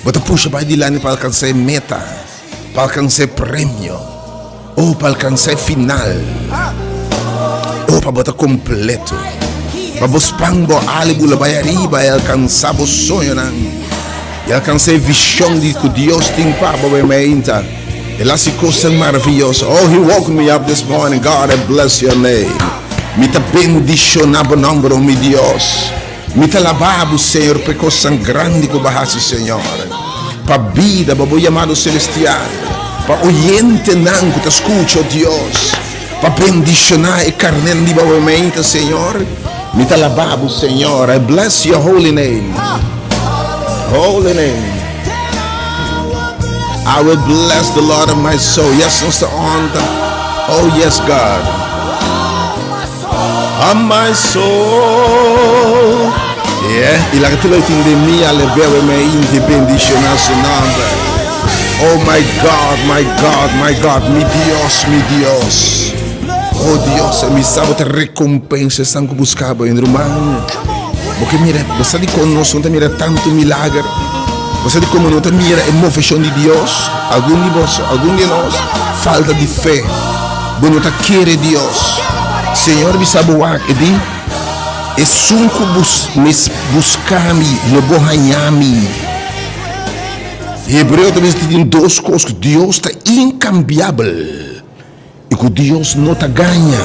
Bo ta pusha bai dilanti pa alkansá e meta, pa alkansá e premio, oh, pa alkansá e final. Oh, pa bo ta kompleto. Pa bo span bo ala i bula bai ariba i alkansá bo soñonan. I alkansá e vishon di ku Dios tin pa bo mainta. El hasi kosnan maravioso. Oh, he woke me up this morning. God, I bless your name. Mi ta bendishoná bo nòmber, oh mi Dios. Mi ta laba bo, Señor, pa e kosnan grandi ku bo a hasi, Señor. Pa bida, pa bo yamado selestial, pa oyentenan ku ta skucha, oh Dios, pa bendishoná e karnénan di bo mainta, Señor. Mi ta laba bo, Señor. I bless your holy name. Holy name. I will bless the Lord of my soul. Yes, nos ta on. Oh, yes, God. Of my soul. Yeah, i laga tur loke tin den mi alab'é awe mainta i bendishoná su nòmber. Oh my God, my God, my God, mi Dios, mi Dios. Oh Dios, mi sa bo ta rekompensa esnan ku buska bo, ruman. Bo ke mira, bo sa dikon nos no ta mira tantu milager? Bo sa dikon bo no ta mira e moveshon di Dios? Algun di boso, algun di nos, falta di fe. Bo no ta kere Dios. Señor bisa bo wak, e di, Esun ku mes buska mi, lo bo haña mi. Hebreo ta bisa tin dos kos, ku Dios ta inkambiabel i ku Dios no ta gaña.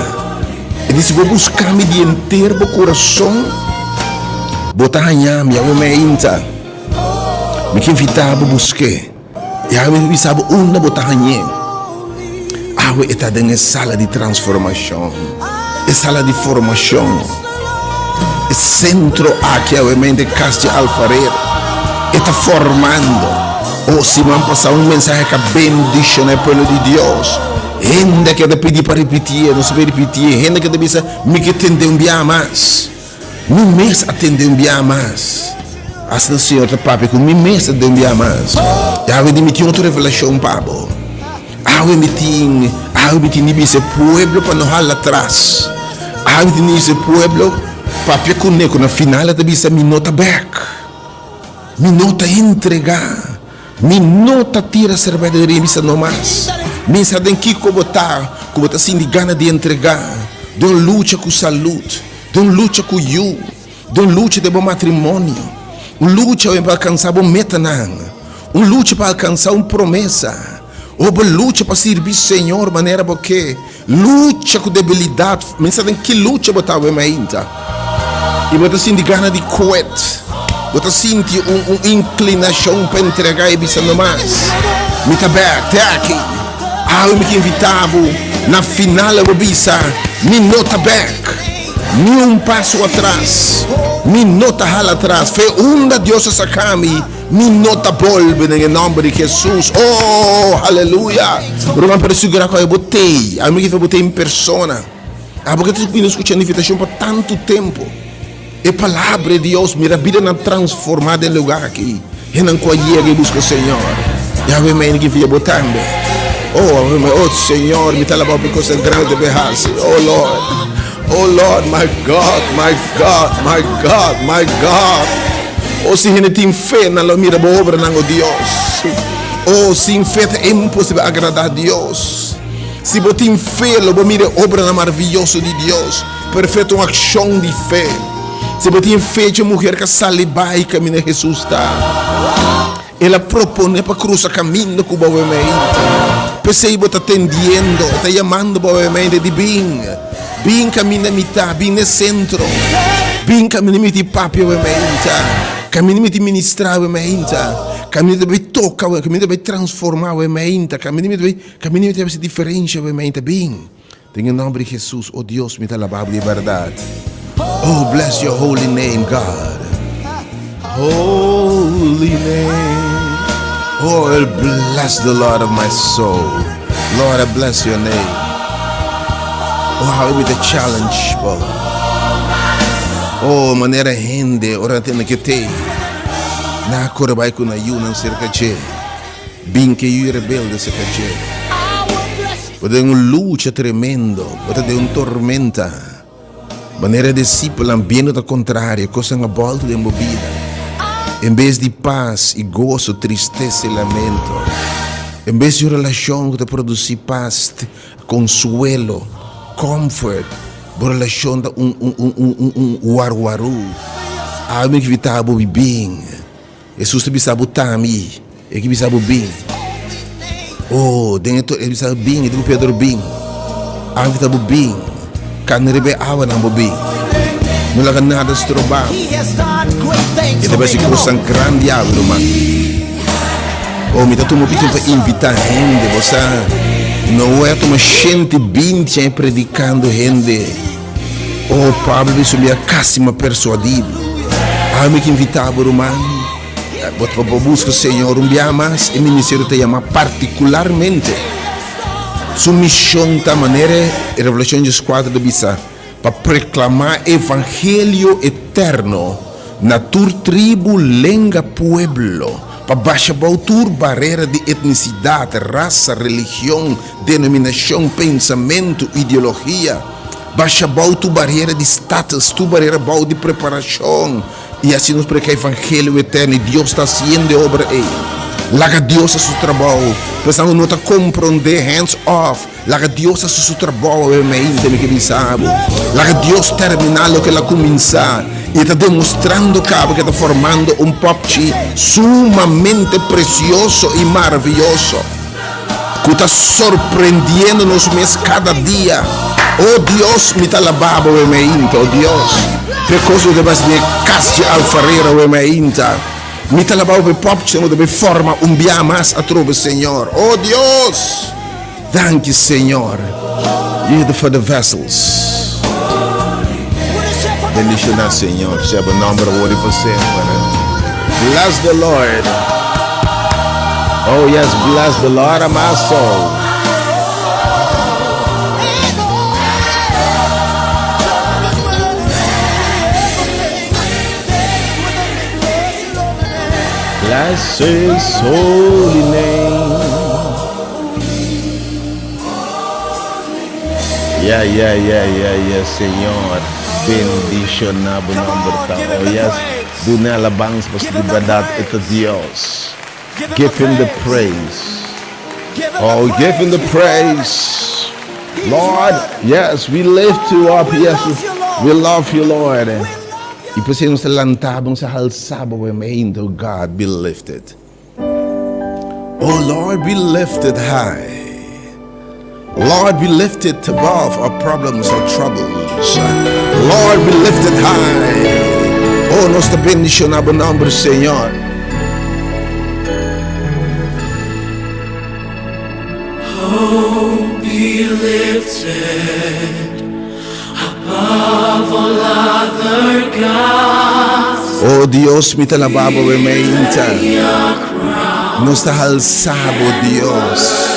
E di, si bo buska mi di henter bo kurason, bo ta haña mi. Awe meinta, mi ke invita bo busk'é. Yahweh ta bisa bo unda bo ta hañ'é. Awe e ta den e sala di transformashon, e sala di formashon, e sentro aki awe mente kas di alfarero. E ta formando. Oh, siman pasá un mensahe ka bendishoná e pueblo di Dios. Hende ke ta pidi pa ripitié, nos ta bai ripitié. Hende ke ta bisa, mi ke tende un biaha mas. Mi mes a tende un biaha mas. Asina Señor ta papia ku mi mes a tende un biaha mas. Awe di mi tin otro revelashon pa bo. Awe mi tin, awe mi tin di bisa e pueblo pa no hala atras. Awe mi tin di bisa e pueblo papia kuné ku na final a ta bisa mi no ta bèk. Mi no ta entregá. Mi no ta tira serbete den revista no mas. Mi sa den kiko bo ta ku bo ta sinti gana di entregá, den un lucha ku salud, den un lucha ku yu, den un lucha den bo matrimonio, un lucha pa alkansá bo metanan, un lucha pa alkansá un promesa, o bo lucha pa sirbi Señor manera bo ke. Lucha ku debilidat. Mi sa den ki lucha bo ta awe mainta. I bo ta sinti gana di kuet. Bo ta sinti un un inklinashon pa entregá i bisa no mas. Mi ta bèk, te aki. Awe mi ke invitá bo na final bo bisa, Mi no ta bèk. Ni un paso atras. Mi no ta hala atras. Fe unda Dios a saka mi. Mi no ta bolbe den e nomber di Jesus. Oh, aleluya! Ruman, pero sigura ku bo tei. Ami ke bo tei en persona. Abo ke ta bini skucha invitashon pa tantu tempu. E palabra di Dios, mira bidanan transformá den lugar aki. Hennan ku a yega i buska Señor. Yahweh mei ke via bo tambe. Oh, oh Señor, mi ta alabá bo pa e kosnan grandi ku bo hasi. Oh Lord. Oh Lord, my God, my God, my God, my God. Oh, si hende tin fe, nan lo mira bo obranan, oh Dios. Oh, sin fe ta imposibel agradá Dios. Si bo tin fe, lo bo mira e obranan maravioso di Dios. Perfecto, un akshon di fe. Si bo tin fe, dje muher ka sali bai kaminda Jesus ta. El a proponé pa krusa kaminda ku bo mente. P'esei bo ta tendiendo, e ta yamando bo mente di bin. Bin kaminda mi ta, bin n'e sentro. Bin kaminda mi tin papia bo mente. Kaminda mi tin ministrá bo mente. Kaminda ta bai toka bo, kaminda ta bai transformá bo mente. Kaminda mi ta bai, kaminda mi ta hasi diferensha bo mente. Bin. Den e nòmber di Hesus, o Dios, mi ta alabá bo di bèrdat. Oh, bless your holy name, God. Holy name. Oh, I'll bless the Lord of my soul. Lord, I bless your name. Oh, how we the challenge, bo. Oh, manera hende, ora tene que te. Na kore bai ku na yunan serka dje. Bin ke yu rebelde serka dje. Bo ta den un lucha tremendo, bo ta den un tormenta. Manera e disipelnan biendo ta kontrario, kosnan a bòltu den bo bida. En bes di pas i goso, tristesa i lamento. En bes di un relashon ku ta produsí pas, konsuelo, comfort, bo relashon ta un un un un un un warwarú. Awe mi ke invitá bo bin. Hesus ta bisa bo tami, e ke bisa bo bin. Oh, den e e bisa bo bin, e di ku Pedro bin. Awe ta bo bin, kana riba e awanan bo bin. No laga nada stroba bo. E ta basi kosnan grandi awe, ruman. Oh, mi ta tuma hopi tempu pa invita hende, bo sa. Noe a tuma 120 aña predikando hende. Oh, Pablo di su bia kasi m'a persuadí bo. Ami ki invitá bo, ruman, bo ta pa buska Señor un bia mas. E ministerio ta yamá partikularmente. Su mishon ta manera e Revelashon dieskuater ta bisa, pa preklamá evangelio eterno na tur tribu, lenga, pueblo, pa basha bou tur barera di etnisidat, rasa, religion, denominashon, pensamentu, ideologia. Basha bou tur barera di status, tur barera bou di preparashon, i asina nos prediká evangelio eterno, i Dios ta hasiendo e obra ei. Laga Dios hasi su trabou. Pensando ku no ta komprondé, hands off. Laga Dios hasi su trabou awe mainta, mi ke bisa bo. Laga Dios terminá loke el a kuminsá. I e ta demostrando kaba ku e ta formando un popchi sumamente presioso i maravioso. Ku ta sorprendiendo nos mes kada dia. O Dios, mi ta alabá bo awe mainta, o Dios, p'e kos ku ta bas den e kas dje alfarero awe mainta. Mi ta alabá bo p'e pòpchinan ku ta bai forma un bia mas atrobe, Señor. O Dios! Danki, Señor. You for the vessels. Bendiciona Señor, sea bo nomber awor y pa semper. Bless the Lord. Oh yes, bless the Lord of my soul. Bless his holy name. Yeah, yeah, yeah, yeah, yeah, Señor. Bendiciona bo nomber ta. Oh yes, duna alabanza pasobra di berdad e ta Dios. Give him the praise. Oh, give him the praise. Lord, yes, we lift you up. Yes, we love you, Lord. Y p'esei nos ta lanta bo, nos ta halsa bo, oh God, be lifted. Oh Lord, be lifted high. Lord, be lifted above our problems, our troubles. Lord, be lifted high. Oh, nos ta bendiciona bo nomber, Señor. Oh, be lifted above all other gods. Oh Dios, mi ta alabá bo mainta. Nos ta halsá bo, Dios,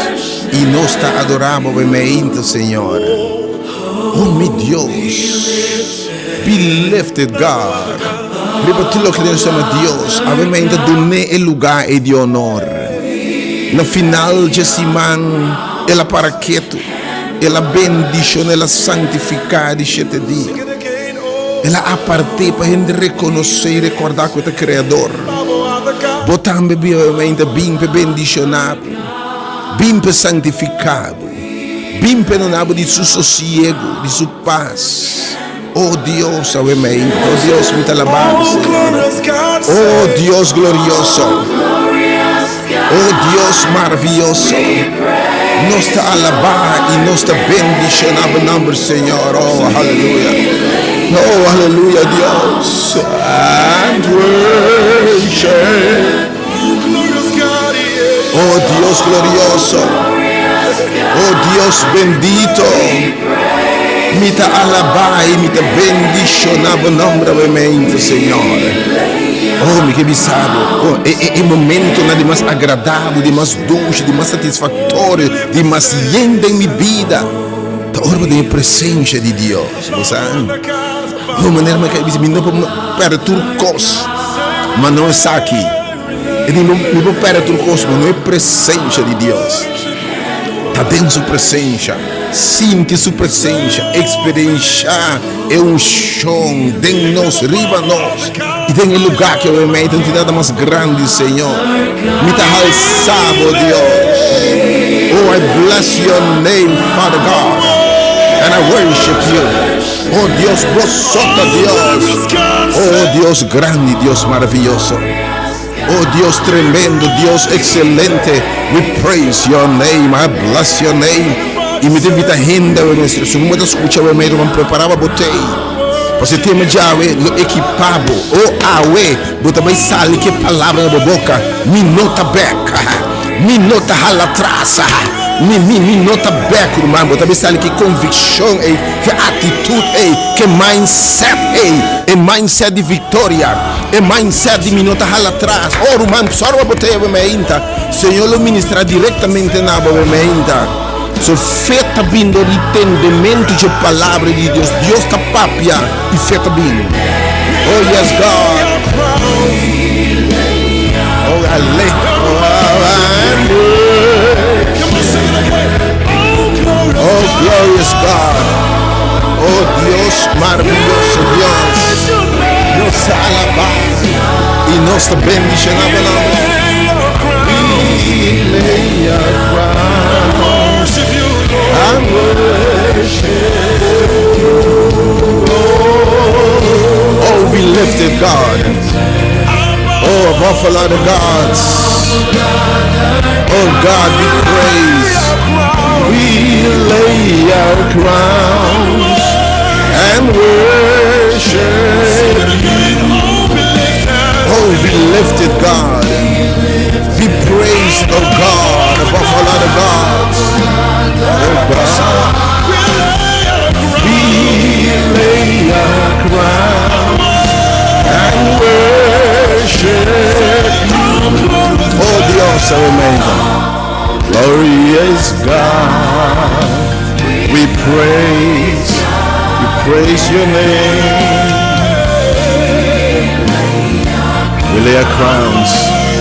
i nos ta adorá bo mainta, Señor. Oh mi Dios, be lifted, God. Riba tur loke nos yama Dios, awe mainta dun'é e lugá ei di honor. Na final dje siman, el a para ketu. El a bendiciona, el a santifica di shete dia. El a apart'é pa hende reconoce y recorda cu e ta Creador. Bo tambe biavemente bin p'e bendiciona bo, bin p'e santifica bo, bin p'e duna bo di su sosiego, di su pas. Oh Dios, awe mei, oh Dios, mi ta alaba bo, Señor. Oh Dios glorioso. Oh Dios maravilloso. Nos ta alabá y nos ta bendicioná bo nomber, Señor. Oh, aleluya. Oh, aleluya, Dios. And worship. Oh Dios glorioso. Oh Dios bendito. Mi ta alabá y mi ta bendicioná bo nomber awe Señor. Oh, mi ke bisa bo, oh, e, e, e momentonan di mas agradabel, di mas dushi, di mas satisfactorio, di mas yen den mi bida, ta ora bo den e presencia di Dios. Bo sa? Oh, manera mi ka bisa, mi no por perde tur kos, ma no esaki. E di, mi por perde tur kos, ma no e presencia di Dios. Ta den su presencia. Sinti su presencia, experiencia e unción den nos, riba nos y den e lugar que we mei. No tin nada mas grandi, Señor. Mi ta halsa bo, Dios. Oh, I bless your name, Father God. And I worship you. Oh, Dios, bo so ta Dios. Oh, Dios grandi, Dios maravilloso. Oh Dios tremendo, Dios excelente, we praise your name, I bless your name. Y mi ta invita hende awe nuestro, si bo ta escucha awe medio, man prepara pa bo tei. Pasobra e tema djawe lo equipa bo. Oh awe, bo ta bay sali ke palabra na bo boca, mi no ta bek, mi no ta hala atras, mi, mi, mi no ta bek, ruman. Bo ta bay sali ke conviccion ey, ke actitud ey, ke mindset ey, e mindset di victoria. E mindset di mi no ta hala tras. Oh ruman, sòru pa bo ta yaba meinta. Señor lo ministrá direktamente na bo meinta. So fe ta bin dor di tendementu dje Palabra di Dios. Dios ta papia i fe ta bin. Oh yes God. Oh I lay Oh glorious God. Oh Dios maravilloso Dios. Nos ta alabá i nos ta bendishoná bo nomber. We lay our crowns and worship you. Oh, be lifted, God. Oh, above all other gods. Oh, God, be praised. We lay our crowns and worship you. Oh, be lifted, God. Be praised, oh God, above all other gods. Oh God. We lay our crowns and worship you. Oh Dios, amén. Glorious God. We praise, we praise your name. We lay our crowns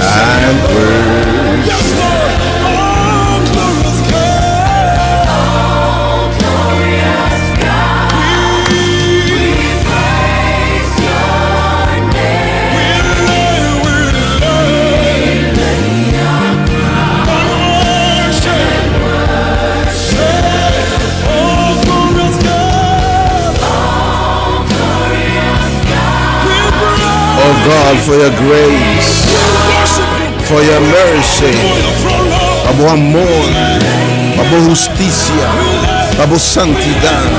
and worship. Oh God, for your grace, for your mercy, pa bo amor, pa bo husticia, pa bo santidad.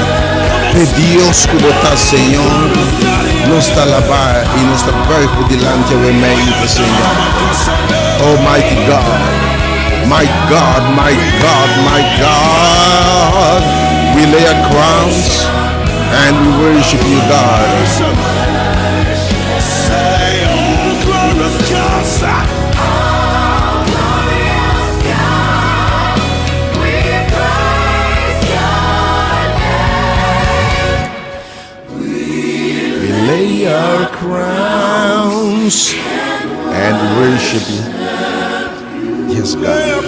Pe Dios cu bo ta, Señor, nos ta alaba y nos ta buig bo dilanti awe meita, Señor. Almighty God, my God, my God, my God, we lay our crowns and we worship you, God. We lay our crowns and worship you. Yes, God.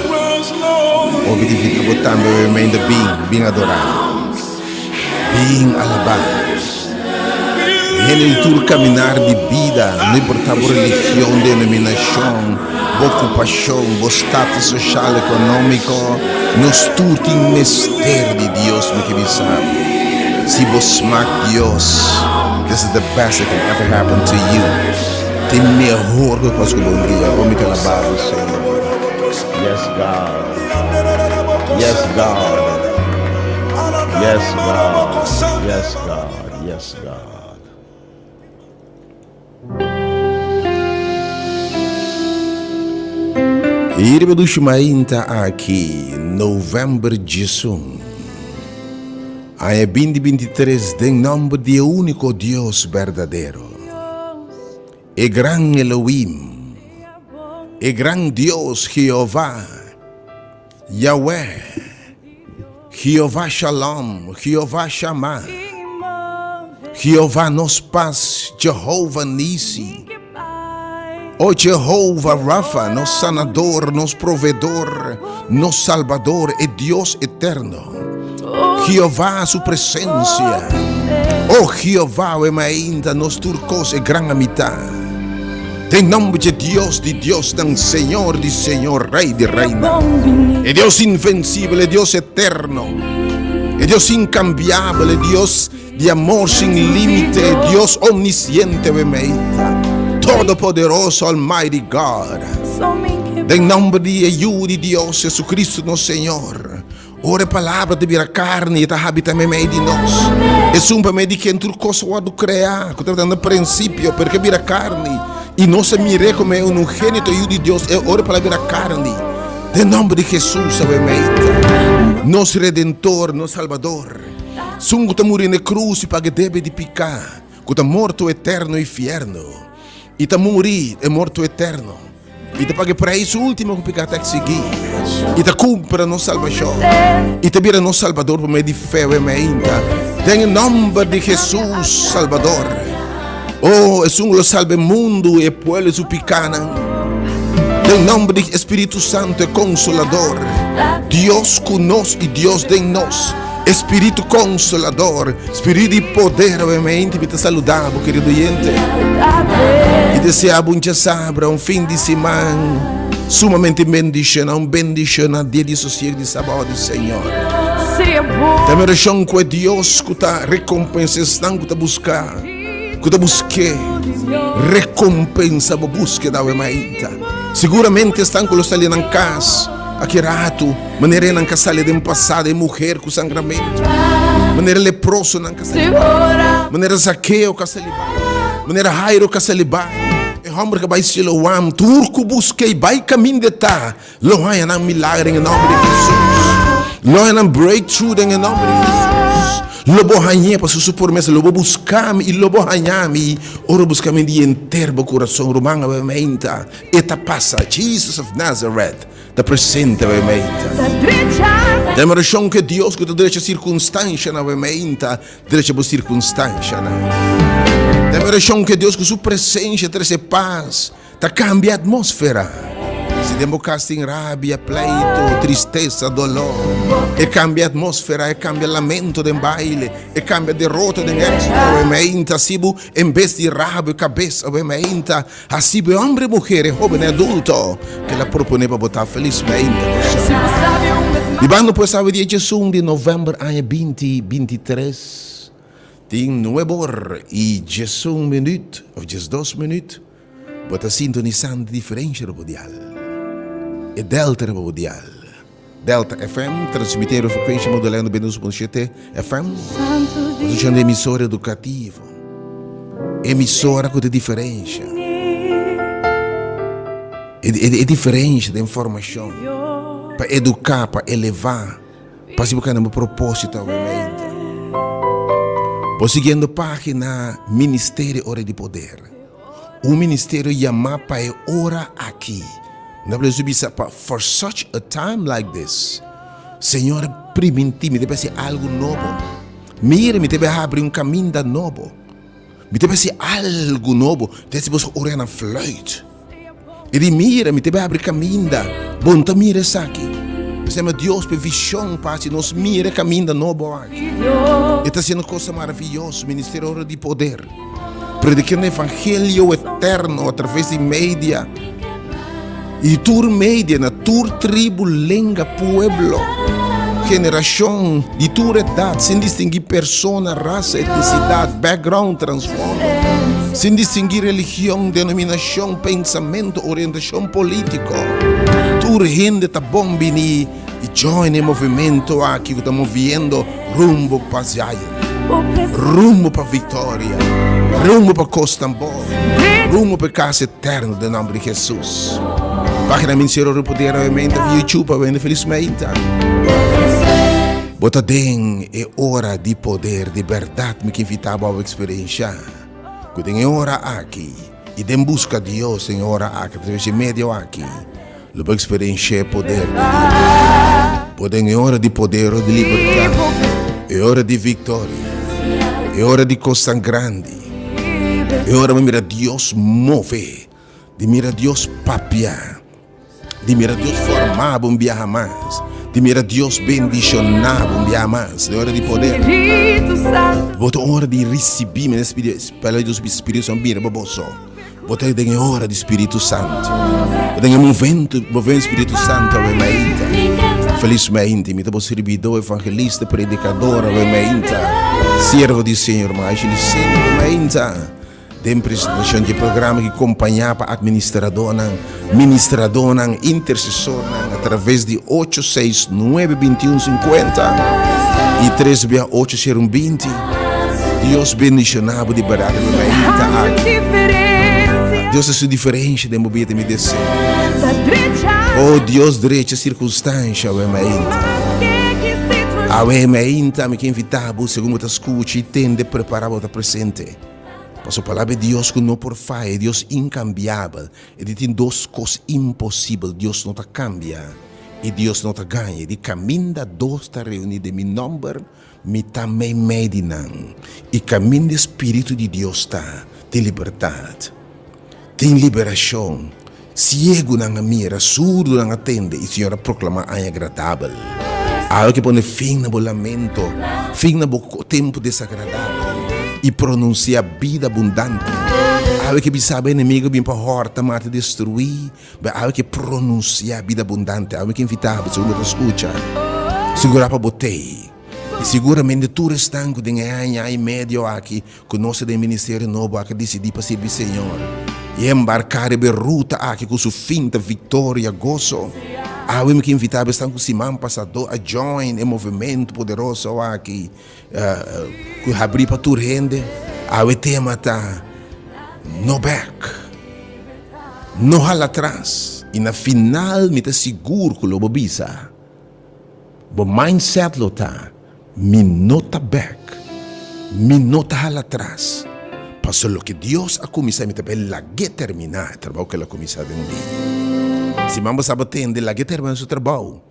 O mi ta invita bo tambe we mende bin, bin adorá. Bin alabá. Hende di tur caminar di bida, no importa bo religion, denominacion, bo ocupacion, bo status social, economico, nos tur tin mester di Dios, mi ke bisa bo. Si bo smak Dios, this is the best that can ever happen to you. Tin mehor ku e kos ku bo un dia. Oh, mi ta alabá bo, Señor. Yes, God. Yes, God. Yes, God. Yes, God. Yes, God. I riba dushi mainta aki, november 11, aña 2023, den nomber di e único Dios berdadero, e gran Elohim, e gran Dios Jehová, Yahweh, Jehová Shalom, Jehová Shammah, Jehová nos pas, Jehová Nisi, O Jehová Rafa, nos sanador, nos proveedor, nos salbador, e Dios eterno. Jehová su presencia. Oh Jehová, we mainta nos tur cos e gran amita. Den nomber de Dios di Diosnan, Señor di Señor, Rey di Reynan. E Dios invencible, e Dios eterno, e Dios incambiable, e Dios di amor sin límite, e Dios omnisciente, we mainta. Todopoderoso, Almighty God. Den nomber di e Yu di Dios, Jesucristo nos Señor. Ora e Palabra ta bira karni i ta habitá meimei di nos. Esun pa medio di ken tur kos a wòrdu kreá, ku tabata na prinsipio, pero ke bira karni, i nos a mir'é komo e unigénito Yu di Dios, e ora e Palabra bira karni. Den nòmber di Hesus awe meita, nos Redentor, nos Salbador, Esun ku ta muri na e krus i paga e debe di piká, ku ta morto eterno i fièrnu, i ta muri e morto eterno. I ta paga e preis último ku piká ta eksigí. I ta kumpra nos salbashon. I ta bira nos Salbador pa medio di fe awe meinta. Den e nòmber di Hesus, Salbador. Oh, esun ku lo salba e mundu i e pueblo di su pikánan. Den nòmber di Espíritu Santu, e Konsolador. Dios ku nos i Dios den nos. Espíritu Konsolador. Spiritu di poder awe meinti mi ta saluda bo kerido oyente i desea bo un djasabra, un fin di siman sumamente bendiciona, un bendiciona dia di sosiego di sabao di Señor. Ta mi oracion cu e Dios cu ta recompensa esnan cu ta busca, cu ta buske, recompensa bo buskeda awe mainta. Siguramente esnan cu lo sali nan cas aki ratu. Manera nan ka sali den pasado, e muher ku sangramentu. Manera leproso nan ka sali bai. Manera Zakeo ka sali bai. Manera Jairo ka sali bai. E hòmber ka bai Siloam, tur ku busk'é bai kaminda e ta, lo haña nan milagre den e nòmber di Hesus. Lo haña nan breakthrough den e nòmber di Hesus. Lo bo hañ'é pasobra su promesa, lo bo buska mi i lo bo haña mi ora bo buska mi di henter bo kurason. Ruman, awe meinta e ta pasa. Jesus of Nazareth. Ta presente awe meinta. Den orashon ku e Dios ku ta drecha sirkunstanshanan awe meinta, drecha bo sirkunstanshanan. Den orashon ku e Dios ku su presensha trese pas, ta kambia atmósfera. Si den bo kas tin rabia, pleito, tristesa, doló, e kambia atmósfera, e kambia lamento den baile, e kambia derota den éksito awe meinta. Si bo en bes di rabo e kabes awe mainta, Hasi bo e hombre e muher, e hoben e adulto, ke la propone pa bo ta felismente bo sa. Bibando pues awe dia djesun di november aña binti 23, tin nuebor i djesun minuut of djesdos minuut, bo ta sintonisando Diferensha riba bo dial, e Delta riba bo dial. Delta FM, transmitiendo frecuencia modulando 92.7 FM. Nos ta emisora educativo. Emisora cu ta diferencia. E, e, e diferencia de informacion. Pa educa, pa eleva. Pa si busca un propósito, obviamente. Bo siguiendo página Ministerio Ora di Poder. Un ministerio yamá pa e ora aki. No por bisa pa for such a time like this. Señor a primintí mi ta bai hasi algu nobo. Mira mi ta bai habri un kaminda nobo. Mi ta bai hasi algu nobo. Ta hasi boso oreanan fluit. E di mira mi ta bai habri kaminda. Bo no ta mira esaki. P'esei mi Dios p'e vishon pa hasi nos mira e kaminda nobo aki. E ta hasiendo cosa maraviyoso. Ministerio Ora di Poder. Predikando evangelio eterno a traves di media i tur media na tur tribu, lenga, pueblo, generashon, di tur edat, sin distingui persona, rasa, etnisidat, background, trasfondo, sin distingui religion, denominashon, pensamentu, orientashon politiko. Tur hende ta bon bini i join e movimento aki ku ta moviendo rumbo pa Zion. Rumbo pa victoria, rumbo pa cosnan bon, rumbo pa e casa eterno den nomber di Jesus. Pagina Ministerio Ora Poder obviamente via YouTube obviamente felizmente. Bo ta den e ora di poder di berdad mi ke invita bo a experiencia ku den e ora aki i den busca Dios den e ora aki a traves di medio aki Lo bo eksperenshá e poder di Dios. Bo den e ora di poder, ora di libertat, e ora di viktoria, e ora di kosnan grandi, e ora bo mira Dios move, di mira Dios papia, di mira Dios forma bo un biaha mas. Di mira Dios bendishoná bo un bia mas den ora di poder. Bo ta ora di risibí mi Palabra di Dios bisa Spiritu Santu bini riba boso. Bo ta den e ora di Spiritu Santu. Bo den e movento, movento Spiritu Santu awe mainta. Felis mainta. Mi ta bo sirbidó, evangelista, predikador awe mainta. Siervo di Señor, Maisha di Señor awe mainta. Den presentashon di e programa ki kompañá pa atministradónan, ministradónan, intersesornan atraves di ocho seis nuebe bintiun sinkuenta i tres bia ocho seru binti. Dios bendishoná bo di bèrdat riba mainta aki. Dios hasi un diferensha den bo bida ta mi deseo. Oh Dios drecha sirkunstansha awe mainta. Awe mainta mi ke invitá bo segun bo ta skucha i tende prepará bo ta presente. Pasobra palabra di Dios ku no por faya, e Dios inkambiabel, e di tin dos kos imposibel, Dios no ta kambia i Dios no ta gaña. E di, Kaminda dos ta reuní den mi nòmber, mi ta meimei di nan. I kaminda e spiritu di Dios ta, tin libertat. Tin liberashon. Siegunan a mira, surdunan a tende, i Señor a proklamá aña agradabel. Awe ke pone fin na bo lamento, fin na bo tempu desagradabel, i pronunsiá bida abundante. Awe ke bisa bo enemigu bin pa hòrta, mata i destruí, bo awe ke pronunsiá bida abundante. Awe ke invitá bo, segun bo ta skucha, sigurá pa bo tei. I siguramente tur esnan ku den e aña i medio aki ku nos ta den ministerio nobo aki a disidí pa sirbi Señor i embarká riba e ruta aki ku su fin ta viktoria, goso. Awe mi ke invitá bo esnan ku siman pasadó a join e movementu poderoso aki ku habrí pa tur hende. Awe tema ta No bèk, no hala atras i na final mi ta sigur ku lo bo bisa. Bo mindset lo ta, Mi no ta bek, mi no ta hala atras, pasobra loke Dios a kuminsá mi ta bai lag'é terminá e trabou ku el a kuminsá den mi. Siman bo sa bo tende, lag'é terminá su trabou.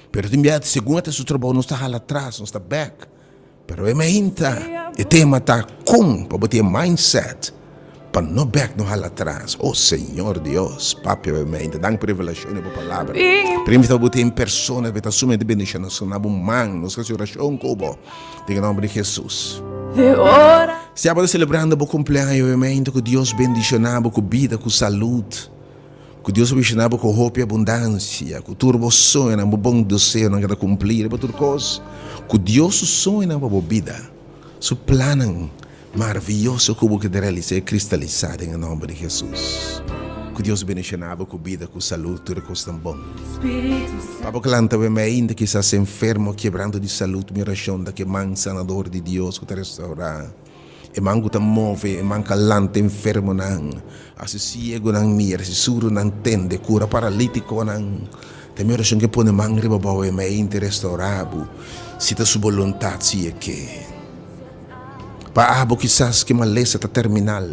Pero tin bia segun e ta su trabou nos ta hala atras, nos ta bek. Pero e mainta e tema ta kon pa bo tin e mindset pa no bek no hala atras. Oh Señor Dios, papia bo mainta, danki pa revelashon di bo palabra. Pero invita bo tin persona ku ta sumamente bendishona nos na bo man, nos hasi orashon ku bo den e nomber di Jesus. Si abo ta selebrando bo kumpleaño e mainta ku Dios bendishona bo ku bida, ku salud. Ku Dios a bishina bo ku hopi abundansia, ku tur bo soñonan, bo bon deseonan keda kumplí riba tur kos. Ku Dios su soñonan pa bo bida, su plannan maravioso ku bo keda realisá i kristalisá den e nòmber di Hesus. Ku Dios bendishoná bo ku bida, ku salú, tur e kosnan bon. Pa bo klanta weme ainda kisas enfermo, kebranto di salú, mi orashon ta ku e man sanador di Dios ku ta restourá. E man ku ta move, e man ka lanta enfermonan, hasi siegunan mira, hasi surdunan tende, kura paralitikonan. Ta mi orashon ku e pone man riba bo e mente restaurá bo, si ta su boluntat, si e ke. Pa abo kisas ku e malesa ta terminal,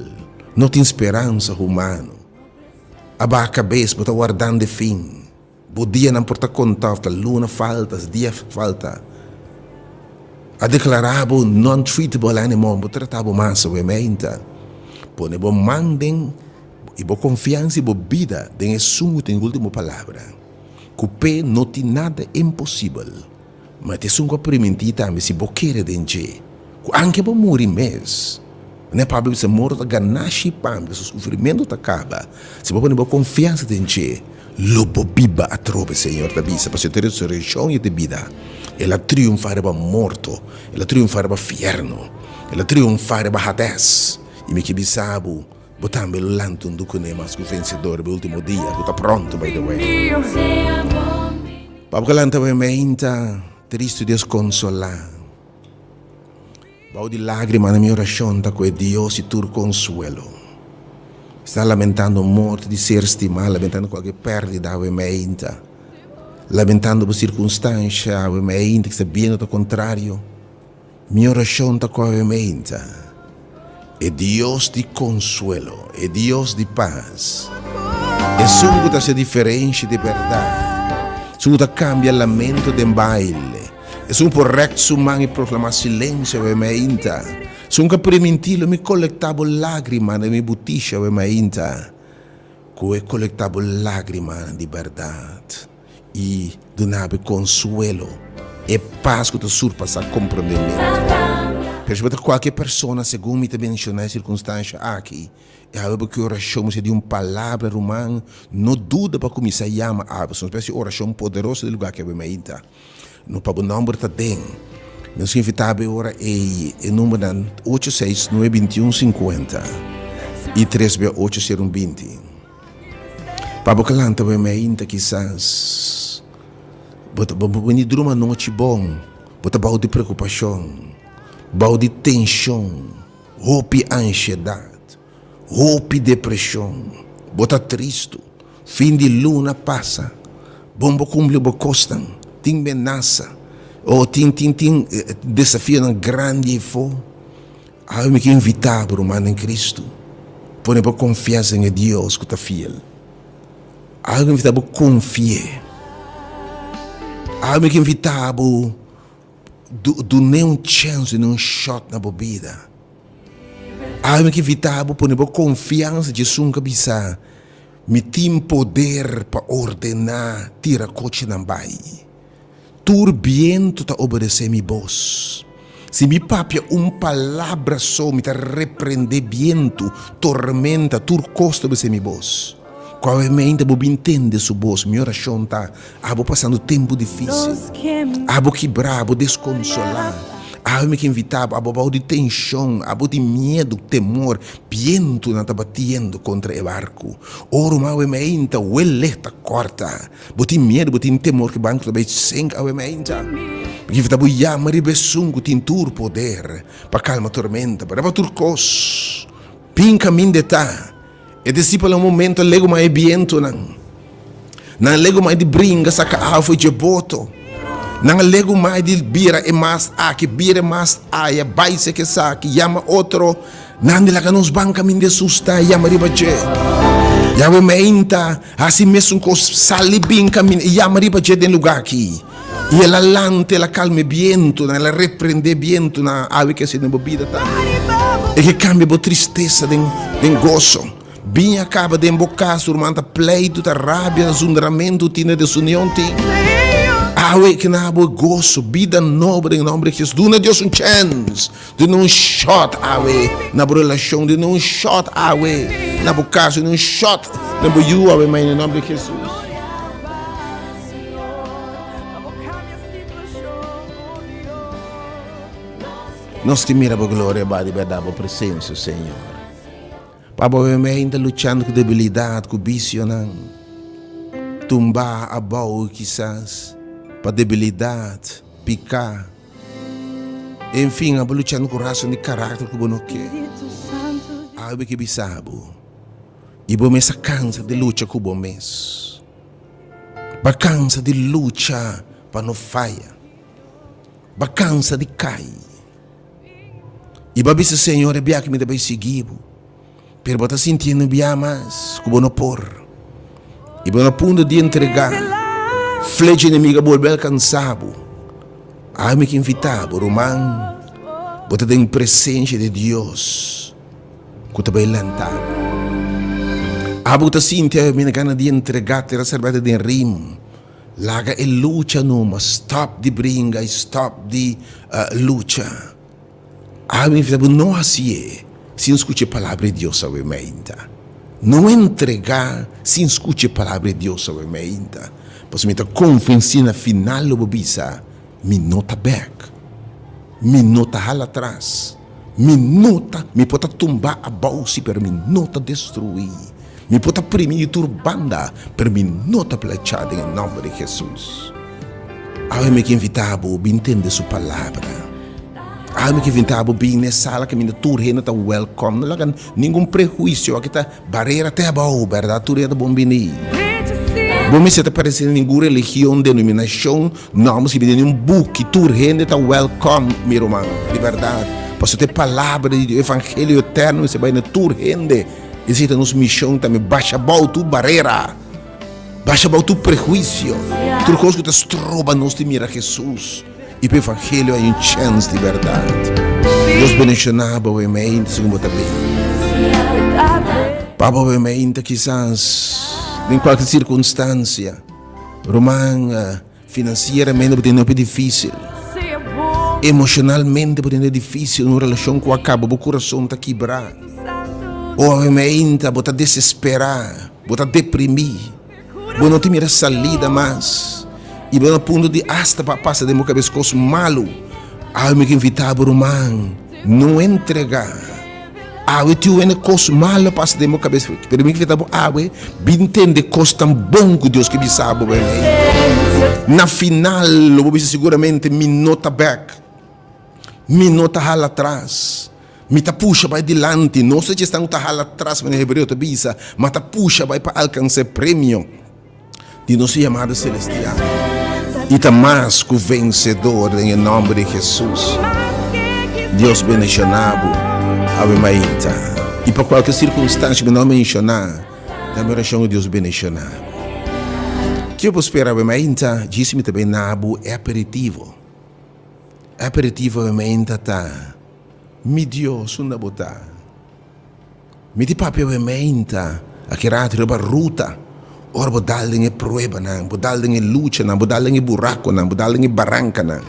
no tin speransa humano. A baha kabes, bo ta wardando e fin. Bo dianan por ta kontá òf ta luna falta, dia falta. A deklará bo non-treatable anymore, bo trata bo mas awe meinta. Pone bo man den i bo konfiansa i bo bida den esun ku tin último palabra. Ku p'e no tin nada imposibel. Ma ta esun ku a primintí tambe si bo kere den dje, ku anke bo muri mes. Manera Pablo bisa, Morto ta ganashi pa mi, pasobra sufrimentu ta kaba. Si bo pone bo konfiansa den dje, lo bo biba atrobe, Señor ta bisa, pasobra e ta resurekshon i e ta bida. El a triunfá riba morto, el a triunfá riba fièrnu, el a triunfá riba Hades. I mi ke bisa bo, bo tambe lo lanta huntu kuné mas ku vensedor riba e último dia, ku ta pronto, by the way. Pa bo ka lanta bo meinta tristu, Dios konsolá. Bou di lágrimanan mi orashon ta ku e Dios di tur konsuelo. Sta lamentando morto di ser stimá, lamentando kualke pèrdida awe meinta, lamentando bo sirkunstansha awe meinta ku sta biendo ta kontrario. Mi orashon ta ku awe meinta e Dios di konsuelo, e Dios di pas, esun ku ta hasi diferensha di bèrdat, esun ku ta kambia lamento den baile. Esun por rèk su man i proklamá silensio awe mainta. Esun ku a primintí lo mi kolektá bo lágrimanan den mi butisha awe mainta. Ku e kolektá bo lágrimanan di bèrdat i. Duna bo e konsuelo, e pas ku ta surpasá komprondementu. Pero si bo ta kualke persona segun mi ta menshoná e sirkunstansha aki, i awe bo ke orashon mester di un palabra, ruman, no duda pa kuminsá yama awe, pasobra nos por hasi orashon poderoso den lugá ku awe mainta. No pa bo nomber ta den. Nos invita bo e ora ei e numbernan ocho seis nuebe bintiun sinkuenta i tres be ocho sero un binti. Pa bo ka lanta bo e mainta kisas bo ta bo bini druma anochi bon, bo ta bou di preokupashon, bou di tenshon, hopi anshedat. Hopi depresion, bo ta tristu, fin di luna pasa, bon bo cumpli bo cosnan, tin menasa, o tin tin tin desafionan grandi eyfo. Awe mi ke invita bo ruman den Cristo, pone bo confiansa den e Dios cu ta fiel. Awe mi ke invita bo confie. Awe mi ke invita bo dun'e un chance, dun'e un shot na bo bida. Alma ki invitá bo pone bo konfiansa Jesun ka bisa, Mi tin poder pa ordená tira kochinan bai. Tur bientu ta obedesé mi bos. Si mi papia un palabra so mi ta reprendé bientu, tormenta, tur kos ta obedesé mi bos. Kuawemente bo bin tende su bos, mi orashon ta, Abo pasando tempu difísil, abo kibrá, abo deskonsolá, awe mi ke invitá bo, abo bou di tenshon, abo tin miedu, temor, bientunan ta batiendo kontra e barku. O ruman awe meinta, welé ta kòrta. Bo tin miedu, bo tin temor ku e barku ta bai sink awe meinta. Mi ke invitá bo yama riba esun ku tin tur poder pa kalma tormenta, pa raba tur kos. Bin kaminda e ta. E disipelnan un momento a legumai e bientunan. Nan a legumai di bringa saka awa for dje boto. Nan a legumai di bira e mast aki, bira e mast aya, bai sek esaki, yama otro. Nan di laga nos ban kaminda Hesus ta, yama riba dje. Yahweh meinta hasi mesun kos, sali bin kaminda i yama riba dje den lugá aki. I el a lanta, el a kalma e bientunan, el a reprendé e bientunan, awe ke hasi den bo bida tambe. E ke kambia bo tristesa den den goso. Biña kaba den bo kas, ruman, ta pleitu, ta rabia, ta zundramentu tin, ta desunion tin. Awe ke na bo e goso, bida nobo den nomber di Jesus. Duna Dios un chèns, duna un shòt awe na bo relashon, duna un shòt awe na bo kas, duna un shòt na bo yu awe, mai, den nomber di Jesus. Nos ke mira bo gloria ba di berdad bo presencia, Señor. Pa bo bembe ainda luchando ku debilidad, ku bicionan, tumba abou kisas pa debilidad, pica. En fin, abo luchando ku rason di karakter ku bo no ke. Awe ke bisa bo, i bo mes a kansa di lucha ku bo mes. Ba kansa di lucha pa no faya. Ba kansa di kai. I ba bisa, Señor, e biaha mi ta bai sigui bo. Pero bo ta sintiendo bia mas ku bo no por. I bo na punto di entregá. Flecha enemigo a bolbe alkansá bo. Awe mi ke invitá bo, ruman, bo ta den presensia di Dios. Ku ta bai lanta bo. Abo ku ta sinti awe mi na gana di entregá tera serbete den rim. Laga e lucha numa, stop di bringa i stop di lucha. Awe mi invitá bo no hasié sin skucha e palabra di Dios awe meinta. No entregá sin skucha e palabra di Dios awe meinta. Pasobra mi ta konvensí na final lo bo bisa, Mi no ta bek. Mi no ta hala atras. Mi no ta, mi por ta tumbá abou si, pero mi no ta destruí. Mi por ta primi di tur banda, pero mi no ta plechá den e nòmber di Hesus. Awe mi ke invitá bo bin tende su palabra. Awe mi ke invitá bo bin na e sala kaminda tur hende ta wèlkòm. No laga ningun prehuisio, aki ta Barera te abou, bèrdat? Tur e ta bon bini. Bo mester ta pertenesé na ningun religion, denominashon, nòmber skibi den un buki. Tur hende ta wèlkòm, mi ruman, di bèrdat. Pasobra ta e Palabra di Dios, e Evangelio eterno mester bai na tur hende. Esei ta nos mishon tambe, basha abou tur barera, basha abou tur prehuisio, tur kos ku ta stroba nos di mira Hesus. I pa evangelio hay un chèns di bèrdat. Dios bendishoná bo e segun bo ta bin. Pa bo e kisas den kualke sirkunstansia, ruman. Finansieramente bo tene hopi difísil. Emoshonalmente bo tene difísil. Un relashon ku a kaba, bo kurason ta kibrá. Obviamente bo ta desesperá, bo ta deprimí, bo no ta mira salida mas i bo na punto di asta pa pasa den bo kabes kos malu. Awe mi ke invitá bo ruman, no entregá. Awe tin wende kos malu a pasa den bo kabes, pero mi ke invitá bo awe bin tende kos tan bon ku Dios ke bisa bo. Na final lo bo bisa siguramente mi no ta bèk. Mi no ta hala tras. Mi ta pusha bai dilanti. No sa dje esnan ku ta hala tras, manera Hebreo ta bisa, ma ta pusha bai pa alkansa e premio di nos yamada selestial. I ta mas ku vensedor den e nòmber di Hesus. Dios bendishoná bo awe mainta. I pa kualke sirkunstansia mi no a menshoná, ta mi orashon ku Dios bendishoná bo. Kiko bo spera awe mainta? Djis mi ta bai na bo e aperitivo. Aperitivo awe mainta ta, Mi Dios, unda bo ta? Mi di papia awe mainta, aki rato riba ruta, ora bo dal den e pruebanan, bo dal den e luchanan, bo dal den e buraconan, bo dal den e barancanan,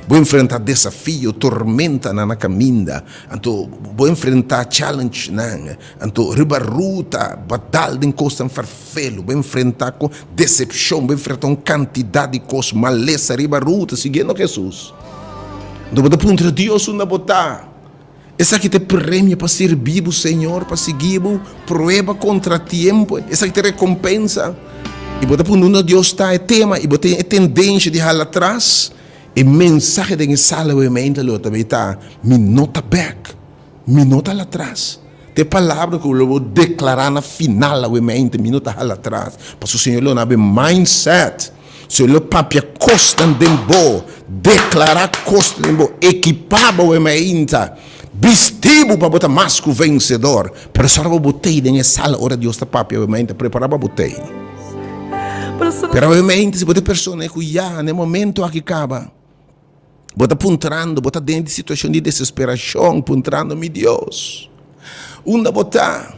bo enfrenta desafio, tormentanan na caminda, anto bo enfrenta challengenan, anto riba ruta bo a dal den cosnan ferfelu, bo enfrenta cu decepcion, bo enfrenta un cantidad di cos, malesa riba ruta siguiendo Jesus. Anto bo ta puntra Dios unda bo ta? Esaki ta e premio pa sirbi bo, Señor, pa sigui bo, prueba contratiempo, esaki ta e recompensa. Y bo ta puntra unda Dios ta, e tema, y bo tin e tendencia di hala atras, e mensahe den e sala awe mainta lo ta bay ta, Mi no ta bek, mi no ta hala atras. Ta e palabra cu lo bo declara na final awe mainta, mi no ta hala atras, pasobra Señor lo na bo e mindset. Si lo papia kosnan den bo, deklará kosnan den bo, ekipá bo e mainta, bistí bo pa bo ta mas ku vensedor. Pero sòru pa bo tei den e sala ora Dios ta papia e mainta, prepará pa bo tei. Pero e mainta, si bo ta e persona ku ya na e momento aki kaba, Bo ta puntrando, bo ta den di situacion di desesperacion, puntrando, Mi Dios, unda bo ta?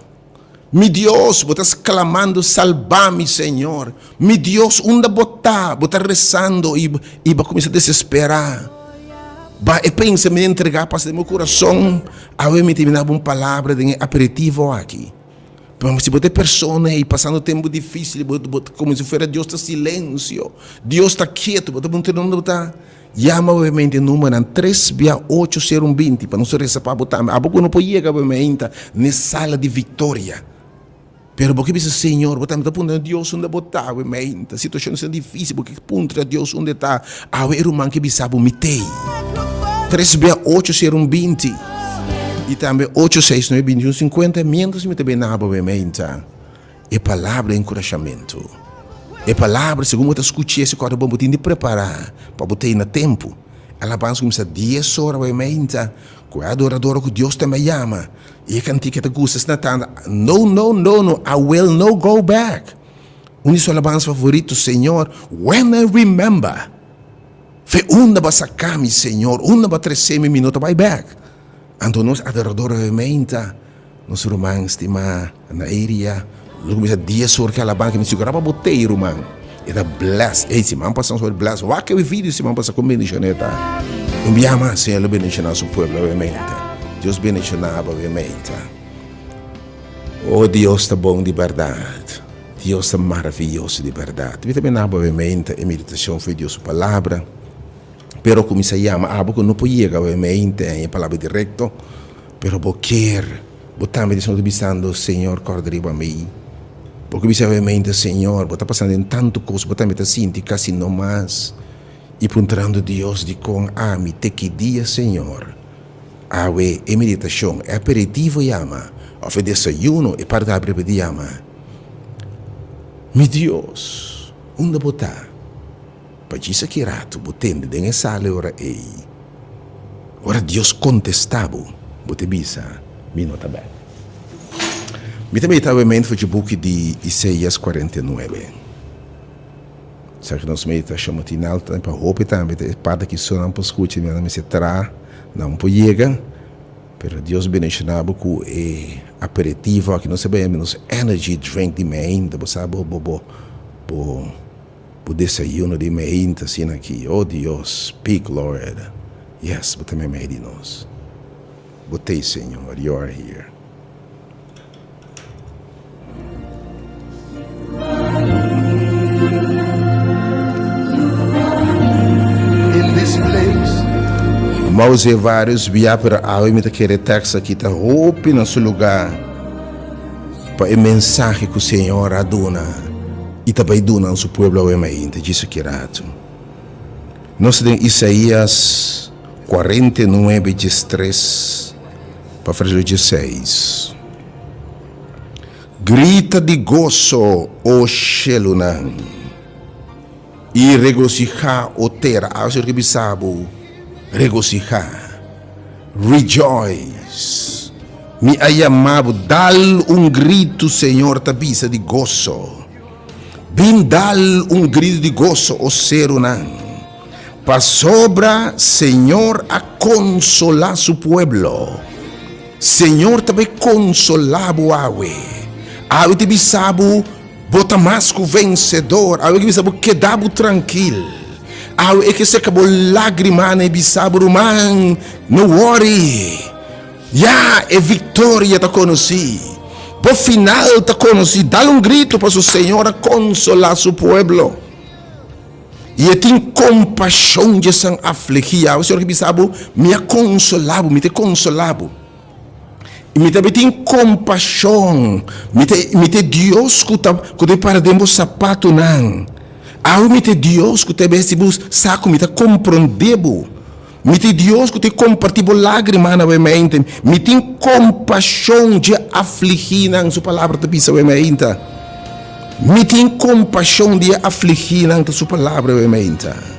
Mi Dios, bo ta sclamando, salba mi, Señor. Mi Dios, unda bo ta? Bo ta rezando y, y bo cuminsa desespera. Ba e pensa mi entrega pasa den bo curason. Awe mi ta bini dabo un palabra den e aperitivo aki. Pero si bo ta e persona ei pasando tempu difícil, bo bo komo si fuera Dios ta silencio, Dios ta kieto, bo ta puntra unda bo ta, yama obviamente e numbernan tres bia ocho sero un binti pa nos resa pa bo tambe. Abo ku no por yega obviamente n'e sala di viktoria, pero bo ke bisa Señor, bo tambe ta puntra Dios unda bo ta obviamente, situacion ta difícil, bo ke puntra Dios unda e ta. Awe e ruman ke bisa bo mi tei. Tres bia ocho sero un 20 i tambe ocho seis nuebe 21 50 mientras mi ta bin na bo meinta e palabra di enkurashamentu. E palabra segun bo ta skuch'é si kòrda bon bo tin di prepará pa bo tei na tempu. Alabansa kuminsá dies ora bo meinta ku e adorador ku Dios tambe a yama i e kantika ta gusta asina tanta no no no no I will no go back. Un di su alabansa favorito, Señor, when I remember Fe unda bo a saca mi, Señor, unda bo a trece mi, mi no ta bay bek. Anto nos adorador obviamente, nos ruman stima na area, nos cuminsa dies or ki alabansa, mi sigura pa bo tey, ruman. E ta bless. Ey, siman pasa nos hoor bless. Wak e video siman pasa con bendicion e ta. Un biaha mas, Señor lo bendiciona su pueblo obviamente. Dios bendiciona bo obviamente. Oh Dios ta bon di berdad. Dios ta maraviyoso di berdad. Mi ta mira abo obviamente e meditacion for di Dios su palabra, pero cuminsa yama abo cu no por yega obviamente en e palabra directo, pero bo kier, bo tambe di ta bisando, Señor corda riba mi. Bo ke bisa obviamente, Señor, bo ta pasando den tanto cos, bo tambe ta sinti casi no mas, y puntrando Dios dicon ami te ki dia, Señor? Awe e meditacion, e aperitivo yama, of e desayuno, e parti abri pa di yama, Mi Dios, unda bo ta? Pa djis aki rato bo tende den e sala e ora ei, ora Dios contesta bo, bo ta bisa, Mi no ta bek. Mi ta medita awe mente for dje buki di Isaias 49. Sa ki nos meditashon matinal ta pa hopi tambe ta e parti ki so nan por skucha mi nan mester traha nan por yega pero Dios bendiciona bo ku e aperitivo aki nos ta bebe nos energy drink di meinta bo sa bo bo bo bo. Bo desayuno di meinta asina aki. Oh Dios, speak Lord. Yes, bo ta meimei di nos. Bo t'ei Señor, you are here. In this place. M'a us'é vários bia, pero awe mi ta kere e tèks aki ta hopi na su lugá pa e mensahe ku Señor a duna i ta bai duna na su pueblo awe mainta. Djis aki ratu. Nos ta den Isaías 49, 13 pa versíkulo 16. Grita di goso, o shelunan, i regosihá, o tera. Awe Señor ke bisa bo, regosihá, rejoice. Mi a yama bo, dal un gritu, Señor ta bisa, di goso. Bin dal un gritu di goso, o serunan, pasobra Señor a konsolá su pueblo. Señor ta bai konsolá bo awe. Awe ta bisa bo, bo ta mas ku vensedor. Awe ke bisa bo, keda bo trankil. Awe e ke seka bo lágrimanan i bisa bo, ruman, no wòri. Ya, e viktoria ta konosí. Bo final ta konosí. Dal un gritu pasobra Señor a konsolá su pueblo. I e tin kompashon di esnan afligí. Awe Señor ke bisa bo, Mi a konsolá bo, mi ta konsolá bo. I mi tambe tin kompashon. Mi ta, mi ta e Dios ku ta, ku ta para den bo sapatunan. Awe mi ta e Dios ku ta besti bo saku, mi ta komprondé bo. Mi ta e Dios ku ta kompartí bo lágrimanan awe mainta. Mi tin kompashon dje afligínan, su palabra ta bisa awe mainta. Mi tin kompashon di e afligínan, ta su palabra awe mainta.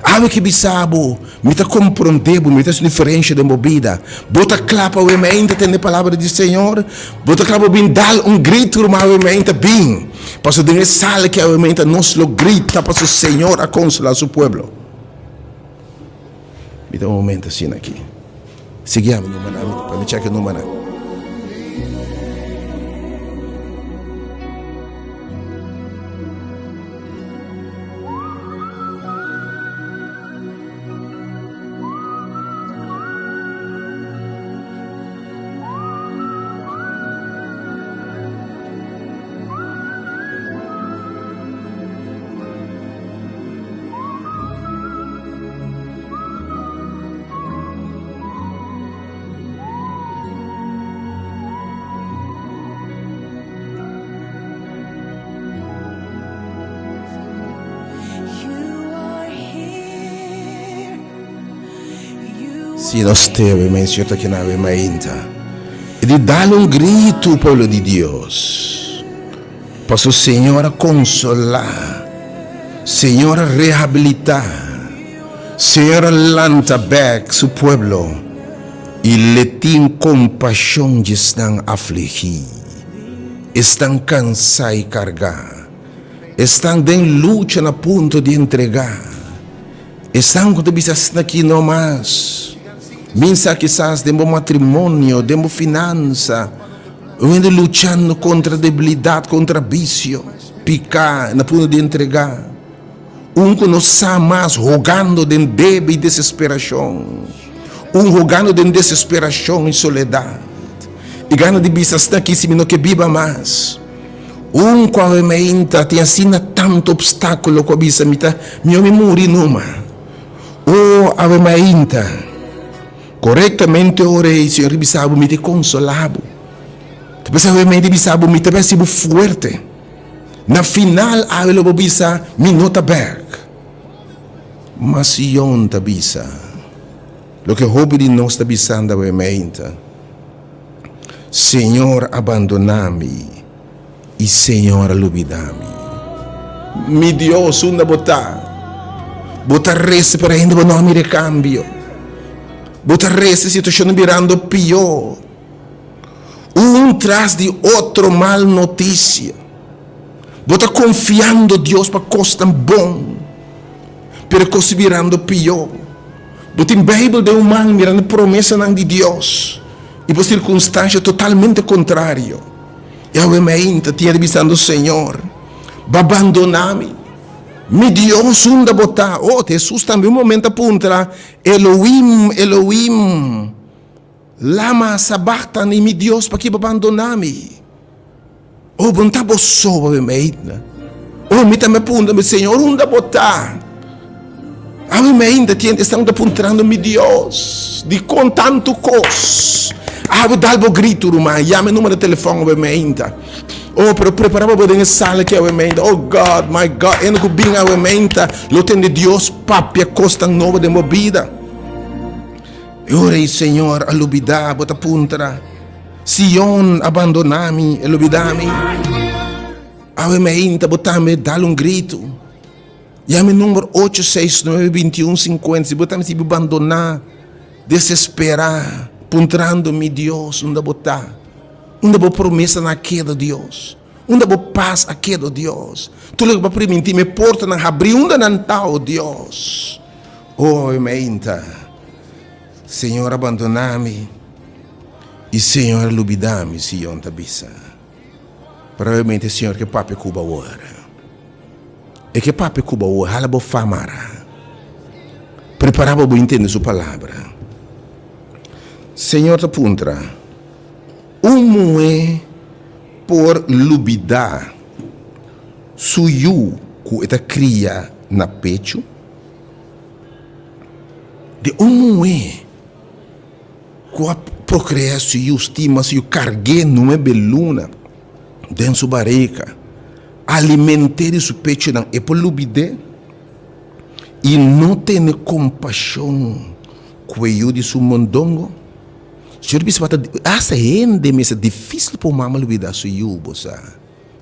Awe ke bisa bo, mi ta komprondé bo, mi ta hasi un diferensha den bo bida. Bo ta kla pa awe mainta tende palabra di Señor? Bo ta kla pa bin dal un gritu, ruman, awe mainta? Bin, pasobra den e sala aki awe mainta nos lo grita pasobra Señor a konsolá su pueblo. Mi ta un momento asina aki. Sigui ami numbernan, pa mi check e numbernan. Si nos tebe men Señor ta kina awe mainta. E di dal un gritu pueblo di Dios. Paso Señor a konsolá, Señor a rehabilitá, Señor a lanta bèk su pueblo i l'e tin kompashon di esnan afligí, esnan kansá i kargá, esnan den lucha na punto di entregá. Esnan ku ta bisa asina aki no mas. Bin sa kisas den bo matrimonio, den bo finansa, un hende luchando kontra debilidat, kontra bisio, piká, na punto di entregá. Un ku no sa mas, hogando den debe i desesperashon. Un hogando den desesperashon i soledat. I gana di bisa asina aki si mi no ke biba mas. Un ku awe meinta tin asina tantu opstákulo ku a bisa mi ta mihó mi muri numa. O awe mainta, korektamente ora ei Señor ta bisa bo mi ta konsolá bo. Ta p'esei awe mainta bisa bo mi ta hasi bo fuerte. Na final awe lo bo bisa mi no ta bèk. Ma Sion ta bisa loke hopi di nos ta bisando awe mainta. Señor a bandoná mi i Señor a lubidá mi. Mi Dios, unda bo ta? Bo ta resa pero ainda bo no a mira e kambio. Bo ta resa e situashon ta birando pió. Un tras di otro mal notisia. Bo ta konfiando Dios pa kosnan bon, pero e kos ta birando pió. Bo tin Beibel den un man mirando promesanan di Dios i bo sirkunstansha totalmente kontrario. Yahweh mainta tin a bisando, Señor, bo a bandoná mi. Mi Dios, unda bo ta? Oh, Hesus tambe un momento a puntra, Elohim, Elohim, lama sabachthani, mi Dios, paki bo a bandona mi? Oh, bo no ta bo so, bo meida. Oh, mi tambe puntra mi Señor, unda bo ta? Awe mi ainda tiende esnan ta puntrando mi Dios, dikon tantu kos? Awe dal bo gritu, ruman, yama e numero di telefòn awe mi ainda. Oh, pero prepara pa bo den e sala aki awe mi ainda. Oh God, my God, ene ku bin awe mi ainda lo tende Dios papia kosnan nobo den bo bida. E ora ei Señor a lubida bo ta puntra, Sion a bandoná mi, e lubidá mi. Awe mi ainda bo tambe dal un gritu. Yama e number ocho seis nuebe bintiun sinkuenta si bo ta sinti bo bandoná, desesperá, puntrando mi Dios unda bo ta? Unda bo promesanan a keda Dios? Unda bo pas a keda Dios? Tur loke bo a primintí mi e portanan habrí unda nan ta o Dios? O mi mainta Señor a bandoná mi i Señor a lubidá mi, Sion ta bisa. Probablemente Señor ke papia ku bo awor. E ke papia ku bo awor, hala bo fa mara. Prepará bo bo intende su palabra. Señor ta puntra, Un muhé por lubidá su yu ku e ta kria na pechu? Di un muhé ku a prokreá su yu, stima su yu, karg'é nuebe luna den su barika, aliment'é di su pechunan, e por lubid'é i no tene kompashon ku e yu di su mondongo? Señor bisa bo ta hasta hende mester difísil pa un mama lubidá su yu, bo sa,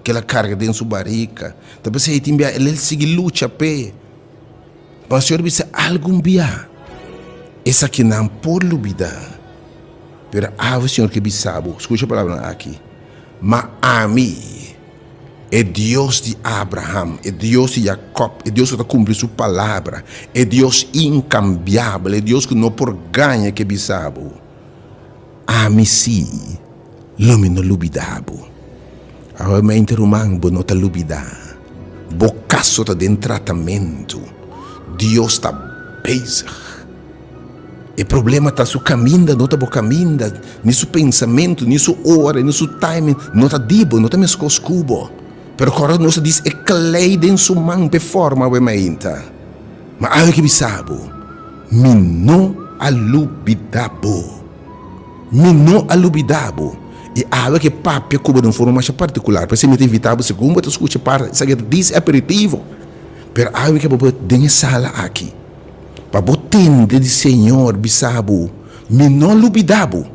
ku el a karga den su barika. Ta p'esei tin bia el sigui lucha p'e. Ma Señor bisa algun bia esakinan por lubidá, pero awe Señor ke bisa bo, skucha e palabranan aki, Ma ami, e Dios di Abraham, e Dios di Jakòb, e Dios ku ta kumpli su palabra, e Dios inkambiabel, e Dios ku no por gaña ke bisa bo, ami sí lo mi no lubidá bo. Awe mente ruman, bo no ta lubidá. Bo kaso ta den tratamentu. Dios ta bezig. E problema ta su kaminda no ta bo kaminda, ni su pensamentu, ni su ora, ni su timing no ta di bo, no ta meskos ku bo. Pero kòrda nos a dis e klei den su man p'e forma awe mainta. Ma awe ke bisa bo, mi no a lubida bo. Mi no a lubida bo. I awe ke papia ku bo den un forma masha partikular. P'esei mi ta invita bo segun bo ta skucha parti esaki ta dis aperitivo. Pero awe ke bo por den e sala aki. Pa bo tende di Señor bisa bo, Mi no lubida bo.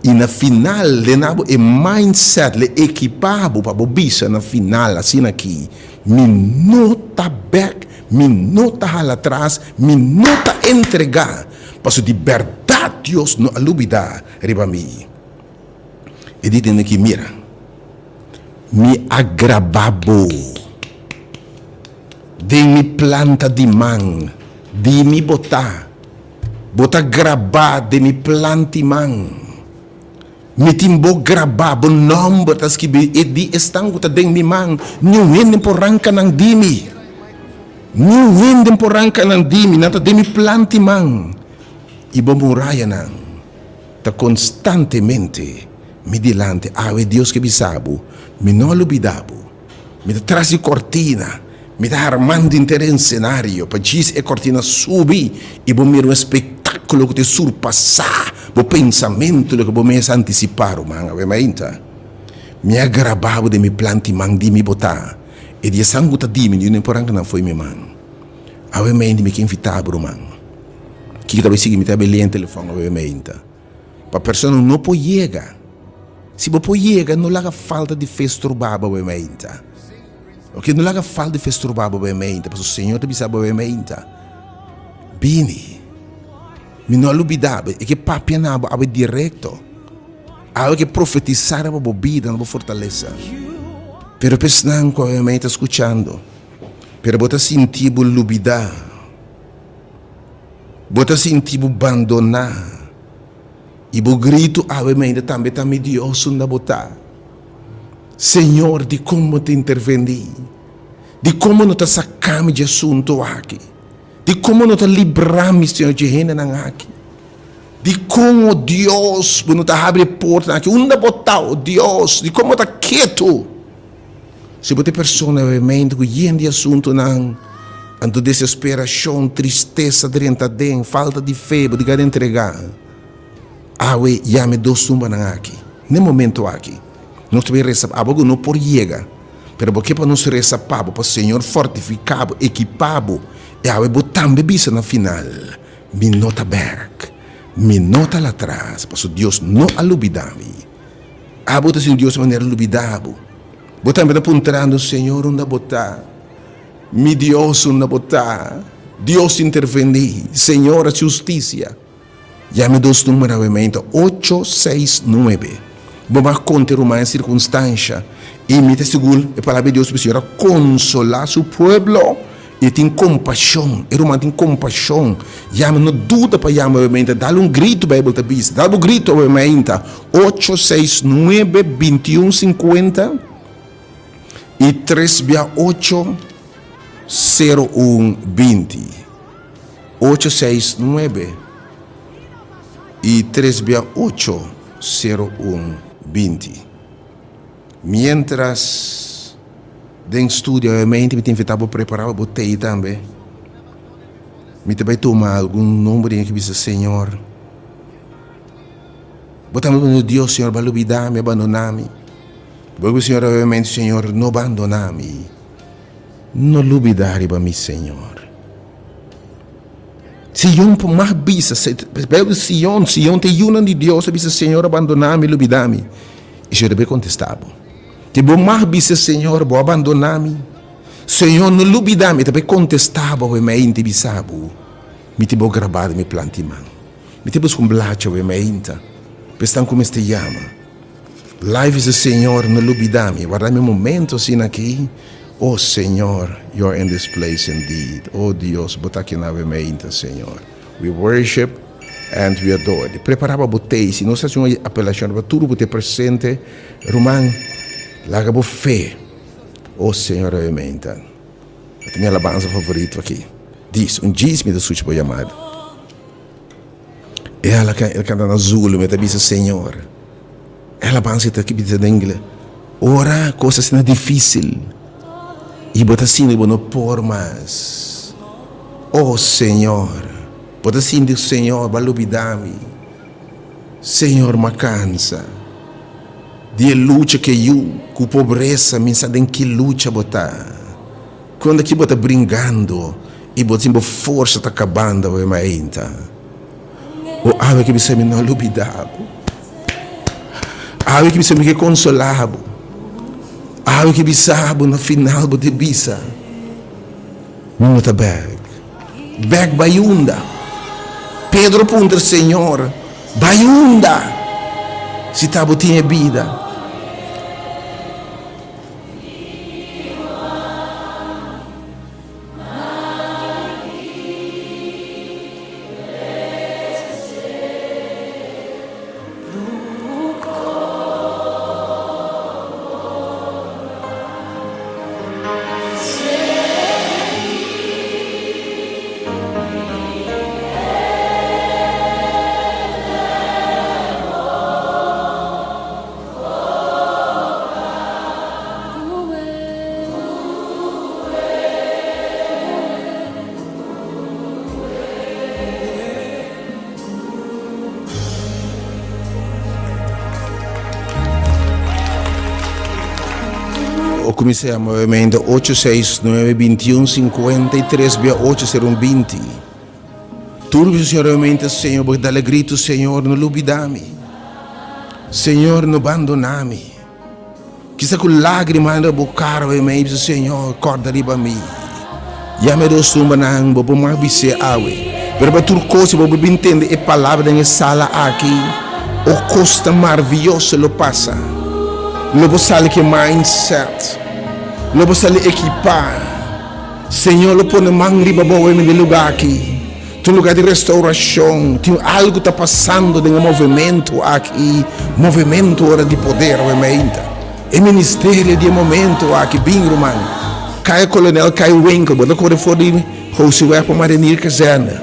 I na final lena bo e mindset, le ekipa bo pa bo bisa na final asina aki, Mi no ta bek, mi no ta hala atras, mi no ta entrega, pasobra di bèrdat Dios no a lubida riba mi. E di tende aki, Mira, mi a graba bo. Den mi planta di man, di mi bo ta. Bo ta grabá den mi plant'i man. Mi tin bo grabá, bo nòmber ta skibí e di esnan ku ta den mi man. Niun hende por ranka nan di mi. Niun hende por ranka nan di mi, nan ta den mi plant'i man. I bo murayanan ta konstantemente mi dilanti. Awe Dios ke bisa bo, Mi no a lubidá bo. Mi ta tras di kortina, mi ta harmando henter e ensenario pa djis e kortina subi i bo mira un espektákulo ku ta surpasá bo pensamentu, loke bo mes a antisipá. Ruman, awe mainta mi a grabá bo den mi planti man di mi bo ta e di esan ku ta di mi, niun por ranka nan fo'i mi man. Awe mainta mi ke invitá bo, ruman. Kiko ta bai sigui? Mi ta bai lia en telefòn awe mainta pa persona no por yega. Si bo por yega, no laga falta di fe stroba bo awe mainta. Ok, no laga falta di fe stroba bo awe mainta, pasobra Señor ta bisa bo awe mainta, Bini, mi no a lubida bo, e ke papia na bo awe direkto, awe ke profetisa riba bo bida, na bo fortalesa. Pero pa esnan ku awe mainta skuchando, pero bo ta sinti bo lubida, bo ta sinti bo bandona, I bo gritu awe mainta tambe ta, Mi Dios, unda bo ta? Señor, dikon bo ta intervendí? Dikon bo no ta saka mi dje asuntu aki? Dikon bo no ta libra mi, Señor, dje hendenan aki? Dikon, o Dios, bo no ta habri e portanan aki? Unda bo ta, o Dios? Dikon bo ta ketu? Si bo ta e persona obviamente ku yen di asuntunan, anto desesperashon, tristesa drenta aden, falta di fe, bo di gana entregá. Awe yama e dos tumbanan aki. N'e momento aki, nos ta bin resa pa abo ku no por yega, pero bo ke pa nos resa pa bo, pa Señor fortifiká bo, ekipá bo, i awe bo tambe bisa na final, Mi no ta bèk, mi no ta latras, pasobra Dios no a lubidá mi. Abo ta sinti Dios manera lubidá bo. Bo tambe ta puntrando, Señor, unda bo ta? Mi Dios, unda bo ta? Dios intervení, Señor, hasi hustisia. Yama e dos numero awe ocho, seis, nuebe. Bo mas konta e ruman e sirkunstansha i mi ta sigur e palabra di Dios bisa Señor a konsolá su pueblo i e tin kompashon. E ruman tin kompashon. Yama, no duda pa yama awe Dal un gritu Beibel ta bisa. Dal bo gritu awe mainta. Ocho, seis, nuebe, bintiun, sinkuenta i tres bia ocho, sero, un, binti. Ocho seis nuebe i tres bia ocho sero un 20. Mientras den studio obviamente mi ta invita bo prepara pa bo tei tambe. Mi ta bai tuma algun nomber den ki bisa Señor bo tambe bo Dios Señor bo a lubida mi a bandona mi. Bo bisa Señor obviamente Señor no bandona mi no lubida riba mi Señor. Sion por mag bisa, Bijbel Sion, Sion ta e yunan di Dios, a bisa, Señor a bandoná mi, lubidá mi. I Señor ta bay kontestá bo. Te bo mag bisa, Señor, bo a bandoná mi. Señor, no lubidá mi. E ta bay kontestá bo awe meinta i bisa bo, Mi tin bo grabá den mi plant'i man. Mi ta buska un blachi awe meinta pa esnan ku mester yama. Life is a Señor no lubida mi warda mi momento asina aki oh Señor you are in this place indeed oh Dios bo ta aki na awe meinta Señor we worship and we adore di prepara pa bo tei si nos haci un apelacion riba tur bo te presente ruman laga bo fe oh Señor awe meinta ta mi alabanza favorito aki dis un djis mi ta sucha bo yamada. E ala el kanta na Zulu, mi ta bisa Señor. E alabansa ta bisa na ingle. Ora kos asina difísil i bo ta sinti bo no por mas. Oh Señor, bo ta sinti Señor bo a lubida mi. Señor m'a kansa di e lucha ke yu ku pobresa mi sa den ki lucha bo ta. Konta ki bo ta bringando i bo tin bo forsa ta kabando awe mainta. O awe ki bisa mi no a lubida bo. Awe ki bisa mi ke konsola bo. Awe ki bisa bo na final bo te bisa mi no ta bek. Bek bai unda? Pedro puntra Señor, bai unda si ta bo tin e bida? O kuminsá yama obviamente ocho seis nuebe bintiun sinkuenta i tres bia ocho sero un binti. Tur bisa Señor obviamente Señor bo dale grito Señor no lubida mi. Señor no bandona mi. Kisa ku lágrima riba bo kara oi mei bisa Señor kòrda riba mi. Yama e dos tumbanan bo por mas bis'é awe. Pero pa tur kos bo por bin tende e palabra den e sala aki, o kos tan marviyoso lo pasa. Lo bo sali ku e mindset. Lo bo sali ekipá. Señor lo pone man riba bo awe den e lugá aki. Tin un lugar di restauracion, tin algo ta pasando den e movimento aki, movimento ora di poder awe meinta. E ministerio di e momento aki, bin ruman, Kaya Kolonel Kai Winkel, bo ta kore for di Hosiweg pa Marinier Kazerne.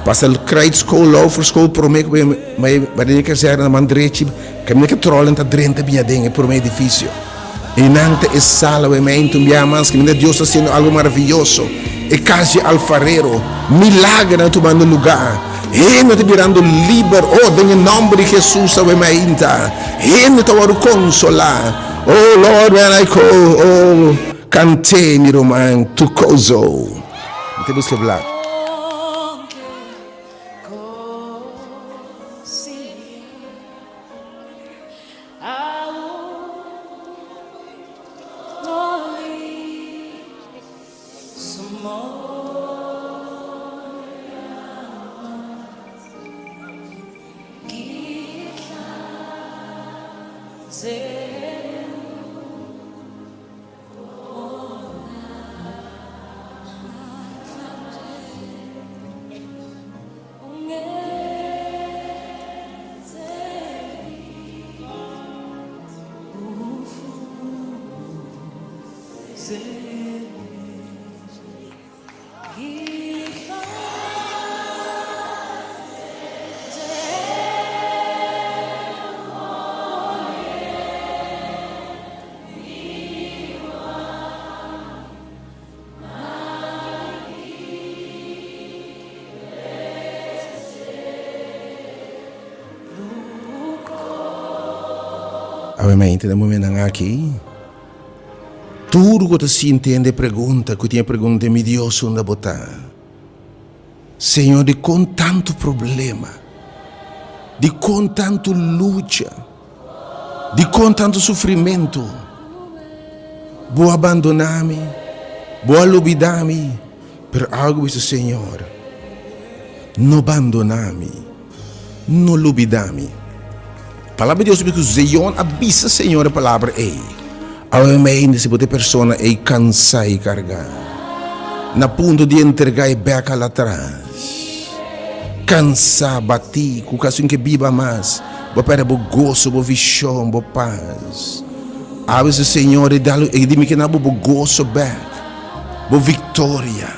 Pasa Kruidschool, Lauferschool prome ku Marinier Kazerne na man drechi, kaminda ku trolen ta drenta biña den e prome edifisio. Einan ta e sala wei mei intumbiá mas kaminda Dios ta hasiendo algu maravioso. E kas dje alfarero, milagernan tumando lugá, hende ta birando liber, oh, den e nòmber di Hesus awe mainta, hende ta wòrdu konsolá. Oh Lord when I call, oh, kant'é mi ruman Tukozo. Mi ta buska blad. Awe mente den momentonan aki, tur ku ta sinti hende pregunta, ku tin e pregunta, mi Dios unda bo ta? Señor dikon tantu problema? Dikon tantu lucha? Dikon tantu sufrimentu? Bo a bandoná mi, bo a lubidá mi, pero algu bisa, Señor, no bandoná mi, no lubidá mi. Palabra di Dios bisa ku Zeon a bisa Señor e palabra ei. Awe mainta si bo ta e persona ei kansá i kargá, na punto di entregá e bèk alatras, kansá, batí, ku kasi un ke biba mas, bo a pèrdè bo goso, bo vishon, bo pas. Awe si Señor e dal e di mi ke na bo bo goso bèk, bo viktoria,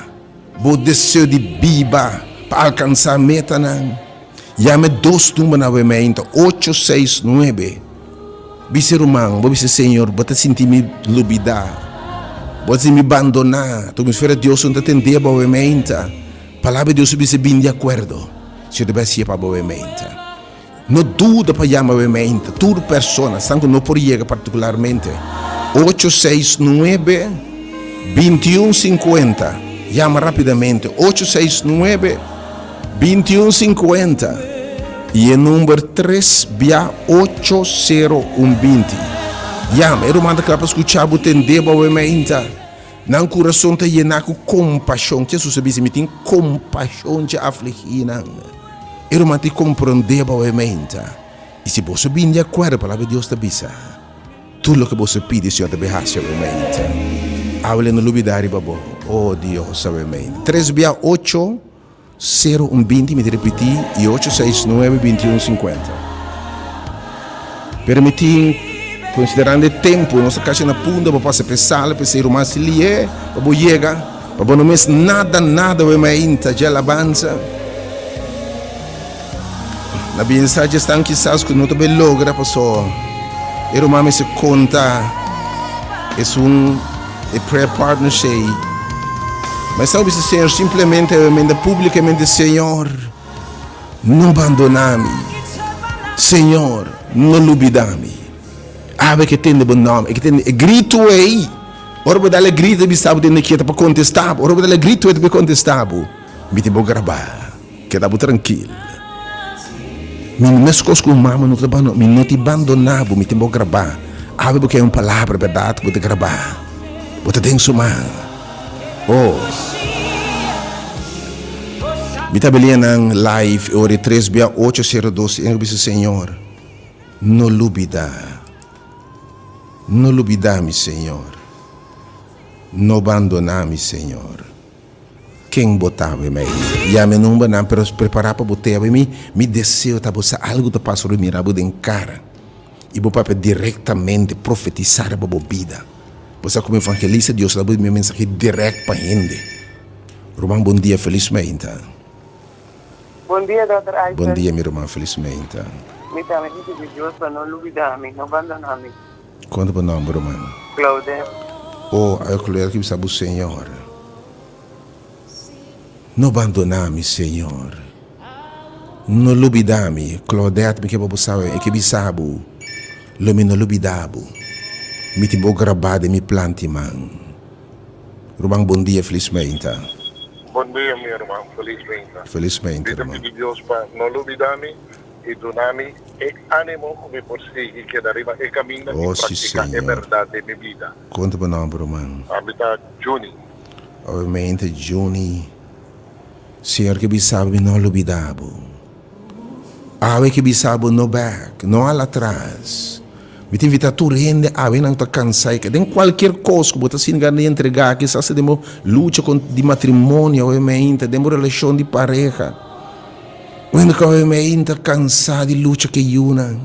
bo deseo di biba pa alkansá metanan. Yama e dos numbernan awe mainta, ocho seis nuebe. Bisa e ruman, bo bisa, Señor, bo ta sinti mi lubidá, bo ta sinti mi bandoná, ta como si fuera Dios no ta tende bo awe mainta. Palabra di Dios ta bisa bin di akuerdo, Señor ta bai hacié pa bo awe mainta. No duda pa yama awe mainta, tur persona, esnan ku no por yega partikularmente, ocho seis nuebe, bintiun sinkuenta, yama rapidamente, ocho seis nuebe, 21 sinkuenta i e number tres bia ocho sero un 20. Yama, e ruman ta kla pa skucha bo, tende bo awe mainta. Nan kurason ta yená ku kompashon. Jesus a bisa, Mi tin kompashon dje afligínan. E ruman ta komprondé bo awe mainta. I si boso bini di akuerdo, palabra di Dios ta bisa, Tur loke boso pidi, Señor ta bin hasi awe mainta. Awe lo no lubidá riba bo, o Dios, awe mainta. Tres bia ocho. Sero un 20 mi ta ripití i ocho seis nuebe 21 sinkuenta. Pero mi tin konsiderando e tempu nos ta kasi na punto pa pasa p'e sala p'esei ruman si lié pa bo yega pa bo no mis nada nada we mainta dje alabansa. Na binsa dje esnan kisas ku no ta bay logra paso e ruman mester konta esun. E prayer partner sei, Ma esnan bisa Señor simplemente menda publicamente, Señor, no bandona mi. Señor, no lubida mi. Awe ke tende bo nomber, e ke tende e grito ei. Ora bo dal e grito, e bisa bo tende kieta pa contesta bo. Ora bo dal e grito ei, ta contesta bo. Mi tin bo graba. Keda bo trankil. Mi no meskos ku un mama no ta bandona, mi no tin bandoná bo, mi tin bo grabá. Awe bo ke un palabra bèrdat ku bo ta grabá. Bo ta den su man. Oh. Mi ta belia nan live e ora e tres bia ocho sero dos i bisa Señor, no lubidá. No lubidá mi Señor. No bandoná mi Señor. Ken bo ta awe mei? Yama e numbernan, pero prepara pa bo te awe mi. Mi deseo ta bo sa algu ta pasa ora mi mira bo den kara i bo papia direktamente profetisa riba bo bida. Bo sa komo evangelista Dios ta duna mi mensahe dirèkt pa hende. Ruman bon dia felis meinta. Bon dia Dòkter Eisel. Bon dia mi ruman felis meinta. Mi tambe ta pidi Dios pa no lubida mi, no bandona mi. Kon ta bo nomber ruman? Claudette. Oh ayo Claudette ki bisa bo Señor no bandona mi Señor no lubida mi Claudette mi ke pa bo sabe e ke bisa bo lo mi no lubida bo mi tin bo graba den mi planti man. Ruman bon dia felis meinta. Bon dia mi herman felis meinta. Felis meinta Mi ta ruman. pidi Dios pa no lubida mi i duna mi e animo ku mi por sigui keda riba e kaminda i Oh si praktika e Señor. bèrdat den mi bida. Konta bo nomber ruman. Ami ta Juni. Awe meinta Juni. Señor ke bisa bo mi no lubida bo. Awe ke bisa bo no bek, no hala atras. Mi ta invita tur hende awe nan ku ta kansa i den kualkier kos ku bo ta sinti gana di entrega, kisas ta den bo lucha kon di matrimonio awe meinta, den bo relashon di pareha. Un hende ku awe meinta kansa di lucha ku e yunan,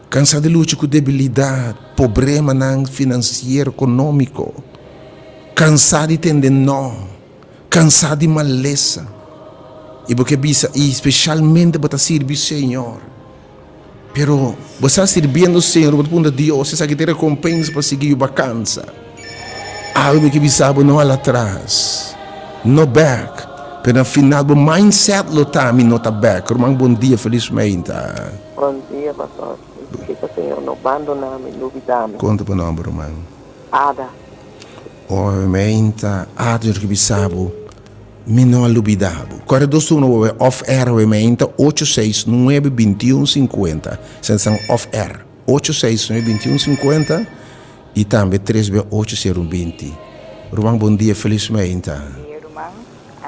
kansa di lucha ku debilidat, pobremanan finansiero, ekonomiko, kansa di tende no. Kansá di malesa i bo ke bisa i speshalmente bo ta sirbi Señor pero bo sa sirbiendo Señor bo ta puntra Dios esaki ta e rekompensa pa sigui yu bakansa awe mi ke bisa bo no hala atras no bek pero na final bo mindset lo ta mi no ta bek ruman bon dia felis meinta. Bon dia pastor mi ke pa Señor no bandona mi lubida mi. Konta bo nomber ruman. Ada. Ora meinta Adler ki bisa bo, Mi no a lubida bo. Kore dos turno bo bai off air awe meinta ocho seis nuebe bintiun sinkuenta. Esnan off air ocho seis nuebe bintiun sinkuenta i tambe tres be ocho sero binti. Ruman bon dia felis meinta. Dia ruman,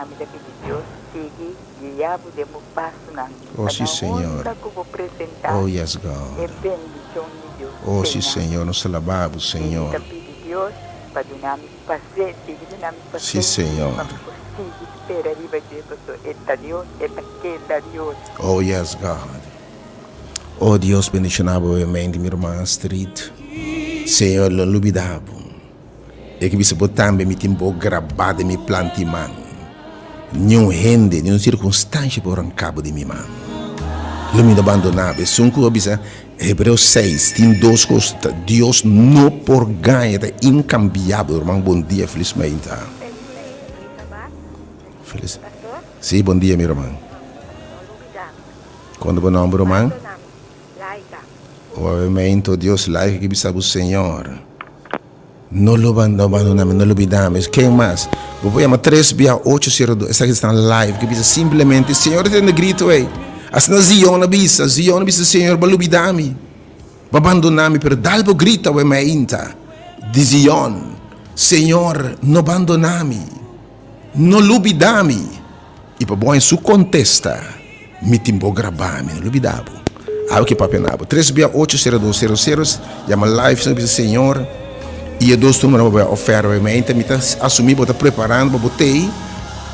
ami ta pidi Dios sigui guia bo den bo pasonan Oh pa si na Señor. unda ku bo presentá Oh yes e God. bendishon di Dios Oh si tena. Señor nos ta alabá bo I mi Señor. ta pidi Dios pa duna mi pase, sigui duna mi Si pasenshi Señor. pa mi por sigui spera riba dje pasobra e ta Dios, e ta keda Dios. Oh yes God. Oh Dios bendiciona bo mente mi ruman Astrid. Señor lo lubida bo. E ke bisa bo tambe mi tin bo grabá den mi plant'i man. Niun hende, niun sirkunstansha por ranká bo di mi man. Lo mi no bandoná bo. Esun ku a bisa Hebreo seis tin dos kos, Dios no por gaña, ta inkambiabel. Ruman bon dia, felis mainta. Felis. Sí, bon dia mi ruman. Konta bo nòmber ruman? Obviamente Dios laika ke bisa bo Señor. No lo bandona mi, no lo bida mi. Ken mas? Bo por yama tres bia ocho sero dos. Esaki esnan live ke bisa simplemente Señor ta tende grito ei. Asina Zion a bisa, Zion a bisa Señor bo a lubida mi, bo a bandona mi, pero dal bo grita awe mainta di Zion, Señor no bandona mi, no lubida mi. I pa bo haña su kontesta, mi tin bo grabá, mi no lubidá bo. Awe ke papia na bo. Tres bia ocho sero dos sero sero, yama live sino bisa Señor i e dos numero bo bai oferta bai mente. Mi ta asumí bo ta preparando pa bo tei.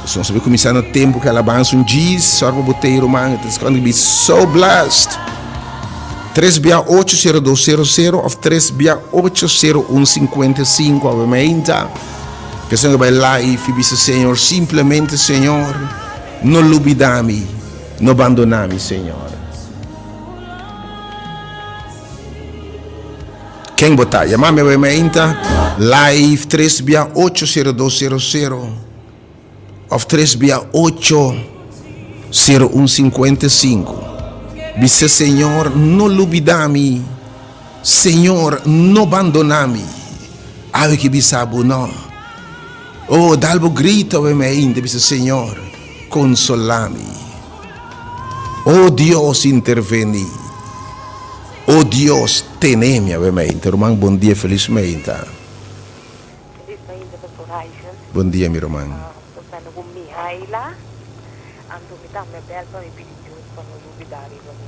So nos ta bai kuminsá na tempu ku alabansa un djis, sòru pa bo tei ruman. It's gonna be so blessed. Tres bia ocho sero dos sero sero òf tres bia ocho sero un sinkuenta i sinku awe meinta. Esnan ku bai live i bisa Señor, simplemente Señor, no lubida mi, no bandona mi, Señor. Ken bo ta? Yama mi awe mainta live tres bia ocho sero dos sero sero of tres bia ocho sero un sinkuenta i sinku. Bisa Señor, no lubida mi. Señor, no bandona mi. Awe ki bisa bo no. Oh, dal bo grito awe mi ainda bisa Señor, consola mi. Oh Dios, interveni. Oh Dios, tene mi awe mi ainda. Ruman, bon dia, feliz meinta. Feliz mainta, Pastor Haisel. Bon dia, mi ruman. Tocando cu Mihaila, anto mi tambe a bel pa mi pidi Dios pa no lubida riba mi.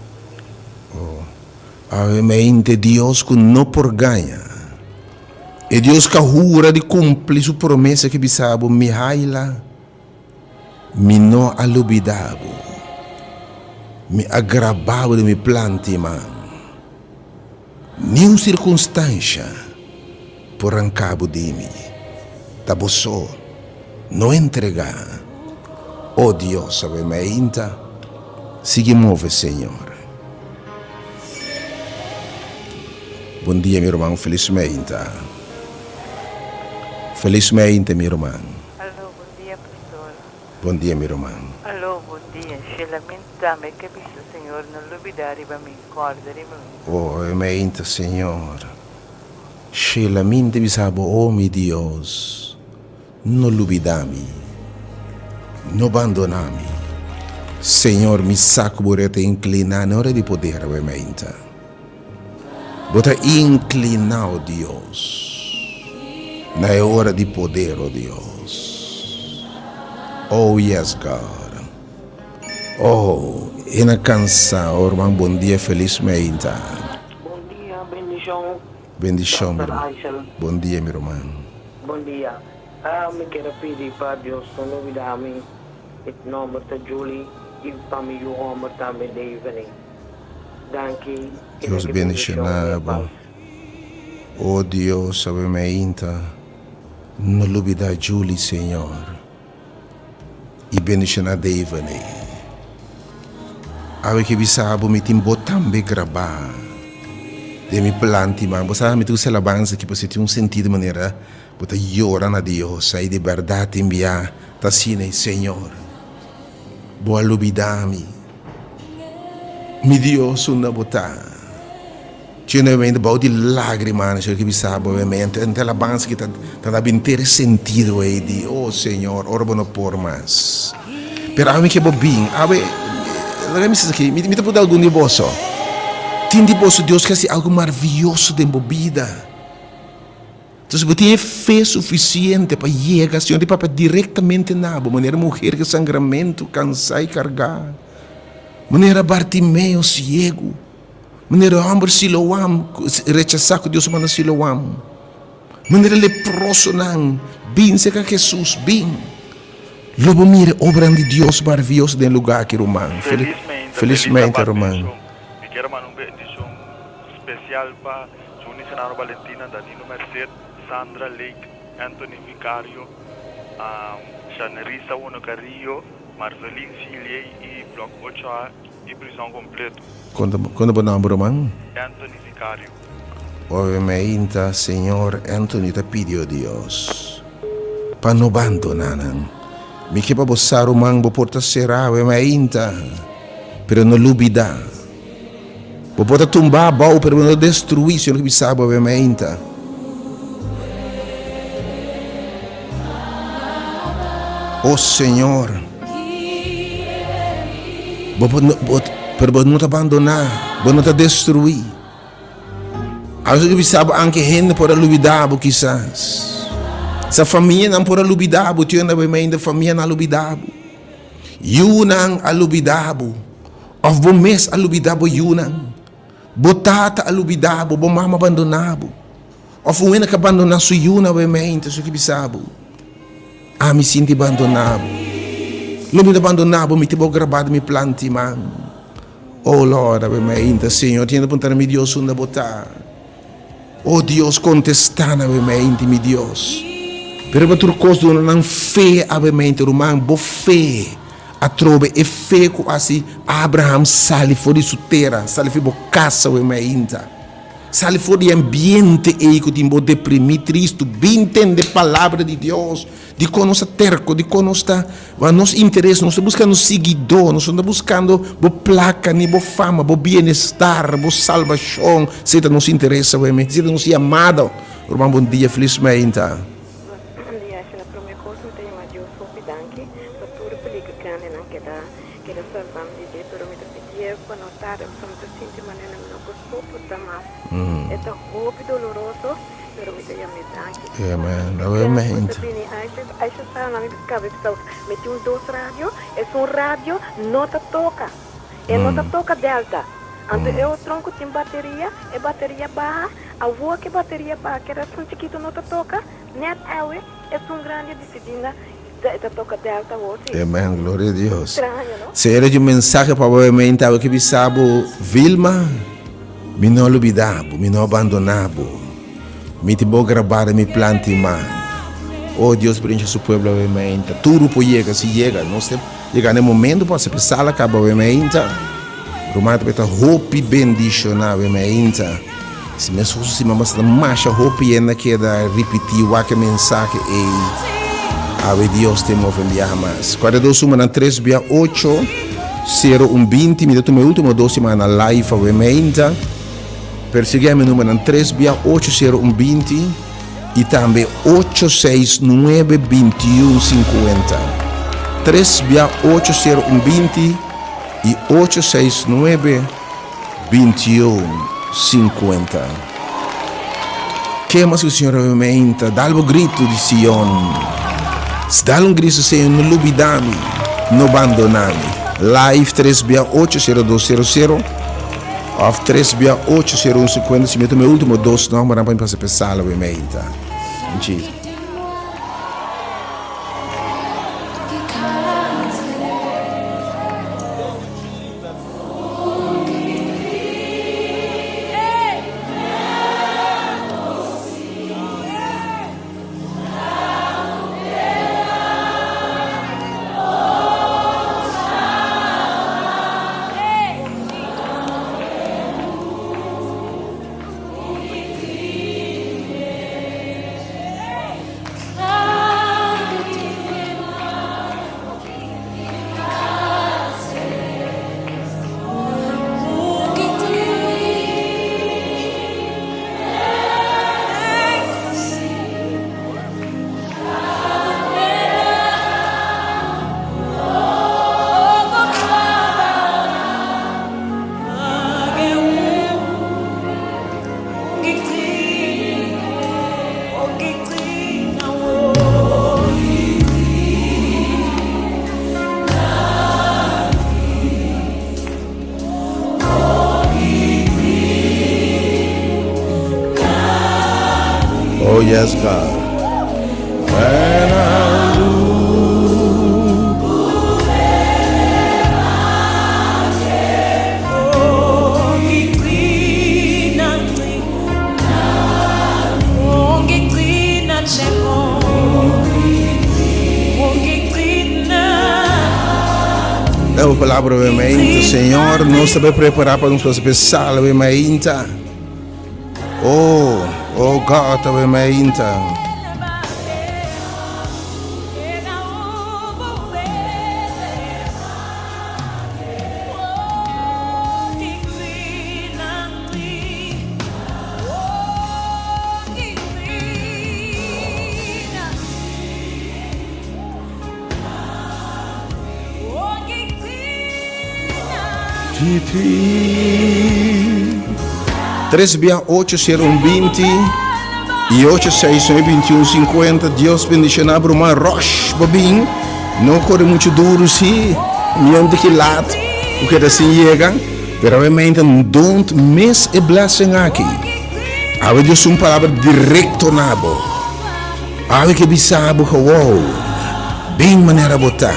Oh. Awe mente Dios ku no por gaña. E Dios ka hura di kumpli su promesa ki bisa bo, Mihaila, mi no a lubida bo. Mi a graba bo den mi planti man. Niun sirkunstansha. por ranka bo di mi. Ta bo so. No entregá. O Dios, awe mainta, sigui move, Señor. Bon dia, mi ruman. Felis mainta. Felis mainta, mi ruman. Aló, bon dia, pastor. Bon dia, mi ruman. Aló, bon dia. Sheila, mi tambe ke bisa Señor no lubidá riba mi, kòrda riba mi. O, awe mainta, Señor. Sheila, mi ta bisa bo, o mi Dios. No lubidá mi, no bandoná mi. Señor, mi sa ku bo reta inkliná na ora di poder awe mainta. Bo ta inkliná, o Dios, na e ora di poder, o Dios. Oh, yes, God. Oh, e na kansá, oh, ruman, bon dia, felis mainta. Bon dia, bendishon. Bendishon, mi Dòkter ruman. Aysel. Bon dia, mi ruman. Bon dia. Mi kier a pidi pa Dios no lubida mi. Mi nomber ta Julie y pa mi yu homber tambe Daveny. Danki y Dios reki bendicion bendiciona y bo. paz. Oh Dios sabe mi ainda no lubida Julie Señor y bendiciona Daveny. Awe ke bisa bo mi tin bo tambe grabá den mi planti man. Bo sa mi ta usa alabansa aki pasobra tin un sentido manera bo ta yora na Dios ai di bèrdat tin bia ta asina ei Señor bo a lubida mi. Mi Dios unda bo ta? Genuinamente bou di lágrima nan ke bisa bo mente ente alabansa ki ta ta bin ter e sentido ei di oh Señor ora bo no por mas. Pero awe mi ke bo bin awe laga mi bisa esaki mi ta puntra algun di boso tin di boso Dios ke hasi algo maravioso den bo bida? Entonces bo tin e fe suficiente pa yega Señor di papia directamente na bo manera mujer ke sangramento cansa y carga manera Bartimeo ciego. Manera e hòmber Siloam rechasá ku Dios a manda Siloam. Manera leprosonan bin serka Hesus, bin. Lo bo mira e obranan di Dios maravioso den e lugá aki, ruman. Felismente, Felis feliz mente, Sabat ruman. bendishon. Mi kier manda un bendishon spesial pa Juni Genaro Valentina, Danilo Merced, Sandra Lake, Anthony Vicario, Shanerisa Wono Carrillo, Marvelin Siliey y Blok ocho A. E prison completo. Konta konta bo nomber ruman? Anthony Vicario. Oe meinta señor Anthony ta pidi o Dios pa no bandona nan. Mi ke pa bo sa ruman bo por ta sera awe meinta pero no lubida. Bo por ta tumba abou pero bo no ta destrui señor ke bisa bo awe meinta. O señor. Bo por, bo, pero bo no ta bandoná, bo no ta destruí. Algo que bisa bo anke hende por a lubidá bo kisas. Sa famianan por a lubidá bo, tio na ainda famianan a lubidá bo. Yunan a lubidá bo. Of bo mes a lubidá bo yunan. Bo tata a lubidá bo, bo mama a bandoná bo. Of un hende ku a bandoná su yu na mente, su ke bisa bo, Ami sinti bandoná bo. Lo mi ta bandoná bo, mi ta bo grabá den mi planti man. Oh Lord, awe mainta, Señor, tin hende puntra mi Dios unda bo ta? Oh Dios, kontestá na awe mainta, mi Dios. Pero riba tur kos duna nan fe awe mainta, ruman, bo fe atrobe e fe ku hasi Abraham sali for di su tera, sali for di bo kas awe mainta. Sali for di e ambiente ei ku tin bo deprimí, tristu. Bin tende palabra di Dios. Dikon nos ta terko? Dikon nos ta wak nos interes? Nos ta buskando siguidó. Nos no ta buskando bo plaka, ni bo fama, bo bienestar, bo salbashon. Esei ta nos interes awe mes. Esei ta nos yamada. Ruman, bon dia. Felis meinta. Bon dia, Asha. Na prome kos mi ta yama Dios hopi danki pa tur e peliger grandenan ke ta keda salba mi di dje, pero mi ta pidié pa no tarda pasobra mi ta sinti manera mi no por soporta mas. E ta hopi doloroso, pero mi ta yam'é danki. Amen. Amen. Ku ta bini Aisha, Aisha sa na mi kabe bisa mi tin un dos radio, esun radio no ta toka, e no ta toka delta. Anto e otron ku tin bateria, e bateria baha, awor ku e bateria baha keda esun chikitu no ta toka, net awe esun grandi a disidí na e ta toka delta awor si. Amen, gloria a Dios. Straño no? Señor a djun mensahe pa bo mente awe ke bisa bo, Vilma, mi no a lubida bo, mi no a bandona bo. Mi tin bo grabá den mi plant'i man. Oh, Dios brincha su pueblo awe mainta. Tur por yega, si yega. Nos ta yega na e momento pa aseptá sala kaba awe mainta. Ruman ta ta hopi bendishoná awe mainta. Si mes hustu siman pasá ta masha hopi hende a keda ripití wak e mensahe ei. Awe Dios ta e move un biaha mas. Kuarta dos sumanan tres bia ocho, sero un binti. Mi ta tuma e ultimo dos simannan live awe mainta. Persiguí mi numernan tres bia ocho sero un 20 i tambe 869 21 50. Tres bia ocho sero un 20 i 869 21 50. Ke mas ku Señor a menta? Dal bo gritu di Sion. Dal un gritu, Señor, no lubidá mi, no bandoná mi. Live tres bia ocho sero dos sero sero. Of tres bia ocho sero un 50 si mi tuma e ultimo dos nombernan pa mi pasa p'e sala wi meinta. Nchi. Oh yes God. When I look. Dá palabra obviamente, Señor, nos ta prepará pa nos pasá obviamente. Oh, oh God, obviamente. Tres bia ocho sero un 20 i ocho seis nueve 21 50. Dios bendiciona bo ruman Rosh Bobin. No kore mucho duro si miente ki laat ku keda sin yega. Pero obviamente don't miss e blessing aki. Awe Dios un palabra directo na bo. Awe ke bisa bo gewoon bin manera bo ta.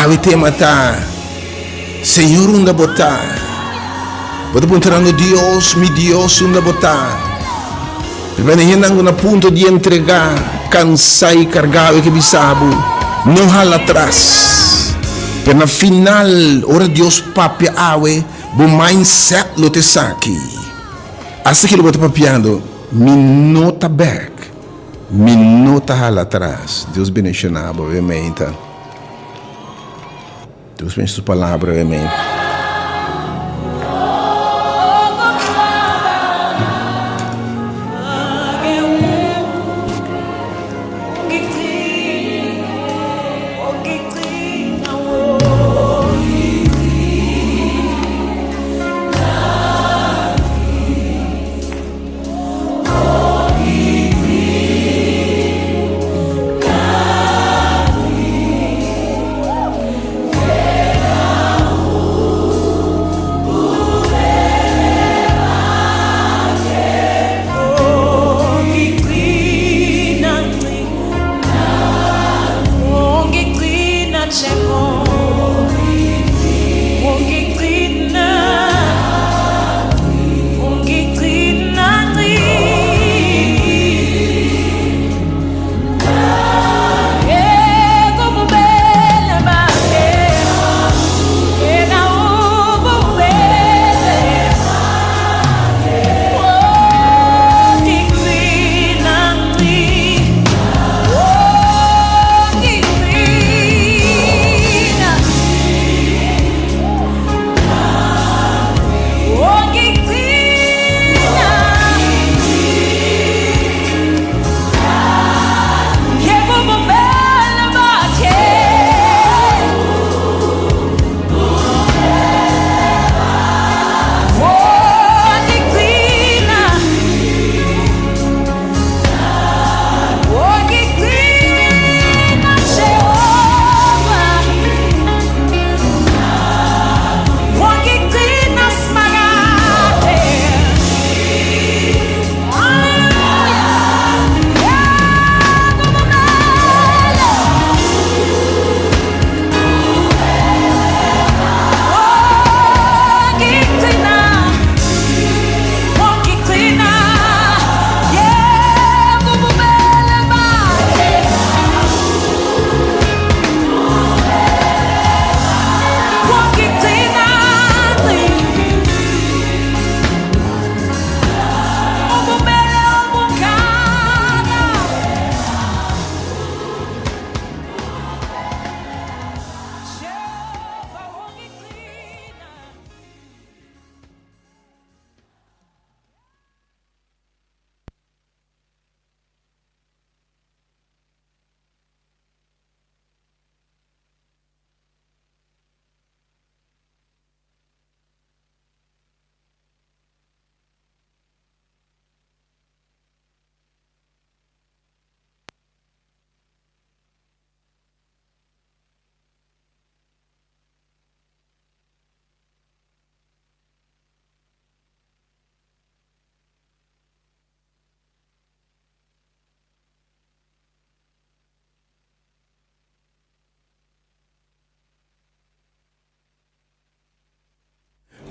Awe tema ta Señor unda bo ta? Bo ta puntrando Dios, mi Dios unda bo ta? Riba e hendenan ku na punto di entregá, kansá i kargá awe ke bisa bo, no hala atras. Pero na final, ora Dios papia awe, bo mindset lo ta esaki. Asta ke lo bo ta papiando, Mi no ta bèk, mi no ta hala atras. Dios bendishoná bo awe meinta. Dios bendishoná su palabra awe meinta.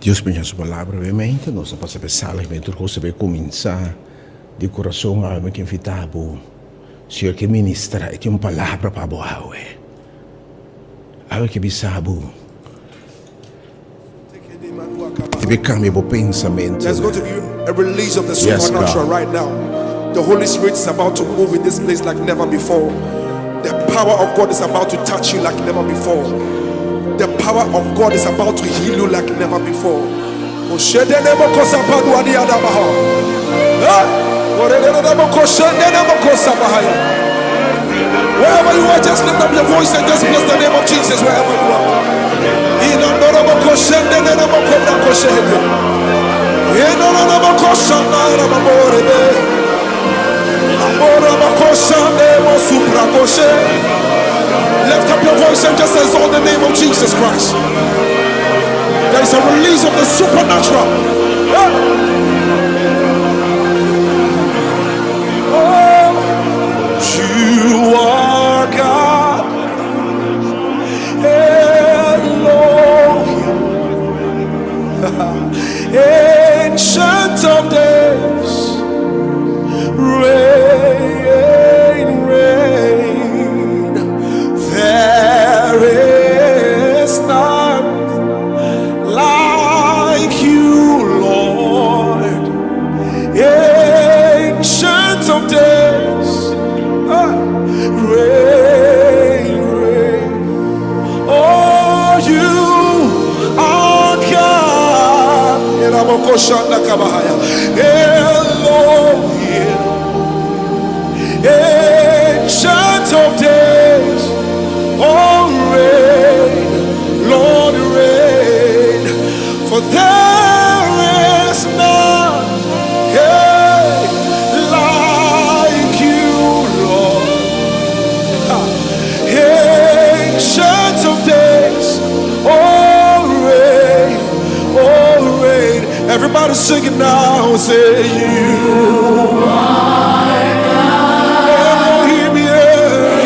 Dios bendiga su palabra obviamente. Nos a pasa p'e sala mi tur kos a bay kuminsá di kurason awe mi ke invitá bo Señor ke ministrá e tin un palabra pa bo awe. Awe ke bisa bo e bay kambia bo pensamentu. There's going to be a release of the Yes, supernatural God. right now. The Holy Spirit is about to move in this place like never before. The power of God is about to touch you like never before. The power of God is about to heal you like never before. Wherever you are, just lift up your voice and just bless the name of Jesus wherever you are. Lift up your voice and just exalt the name of Jesus Christ. There is a release of the supernatural. Ah. Oh, you are God. Elohim. Ancient of days. Reign, reign. There is none like you, Lord. Ancient of days. Ah, reign, reign. Oh, you are God. Elohim. Ancient of days. Oh, reign, Lord, reign. For there is none hey, like you, Lord. Ancient of days, oh reign, oh reign. Everybody sing it now, say you are Elohim, yeah.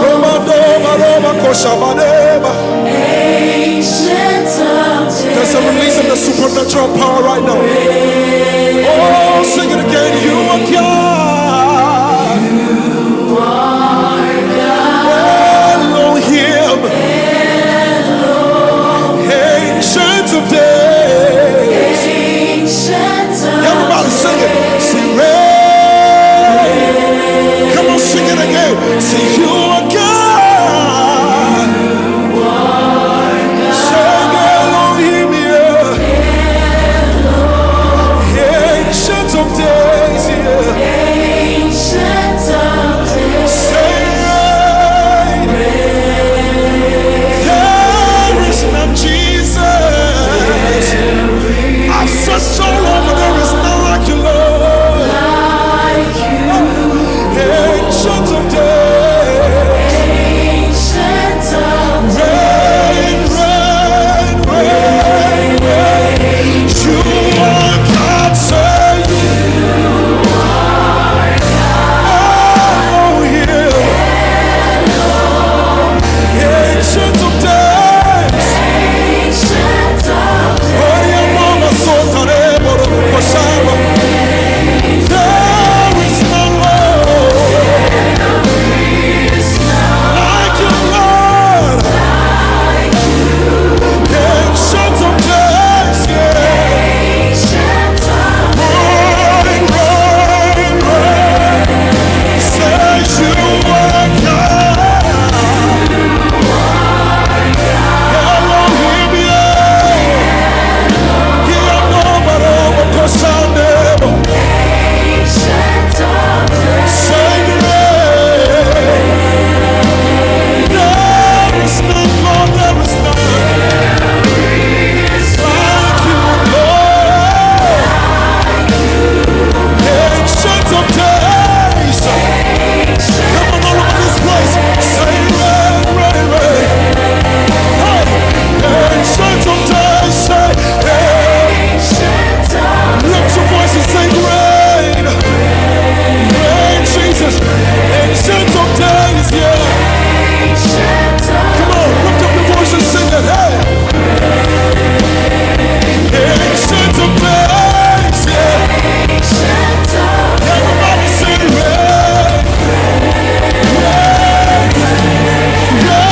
Roma, Doma, Roma, Koshabaneba. Ancient of There's a release of the supernatural power right now.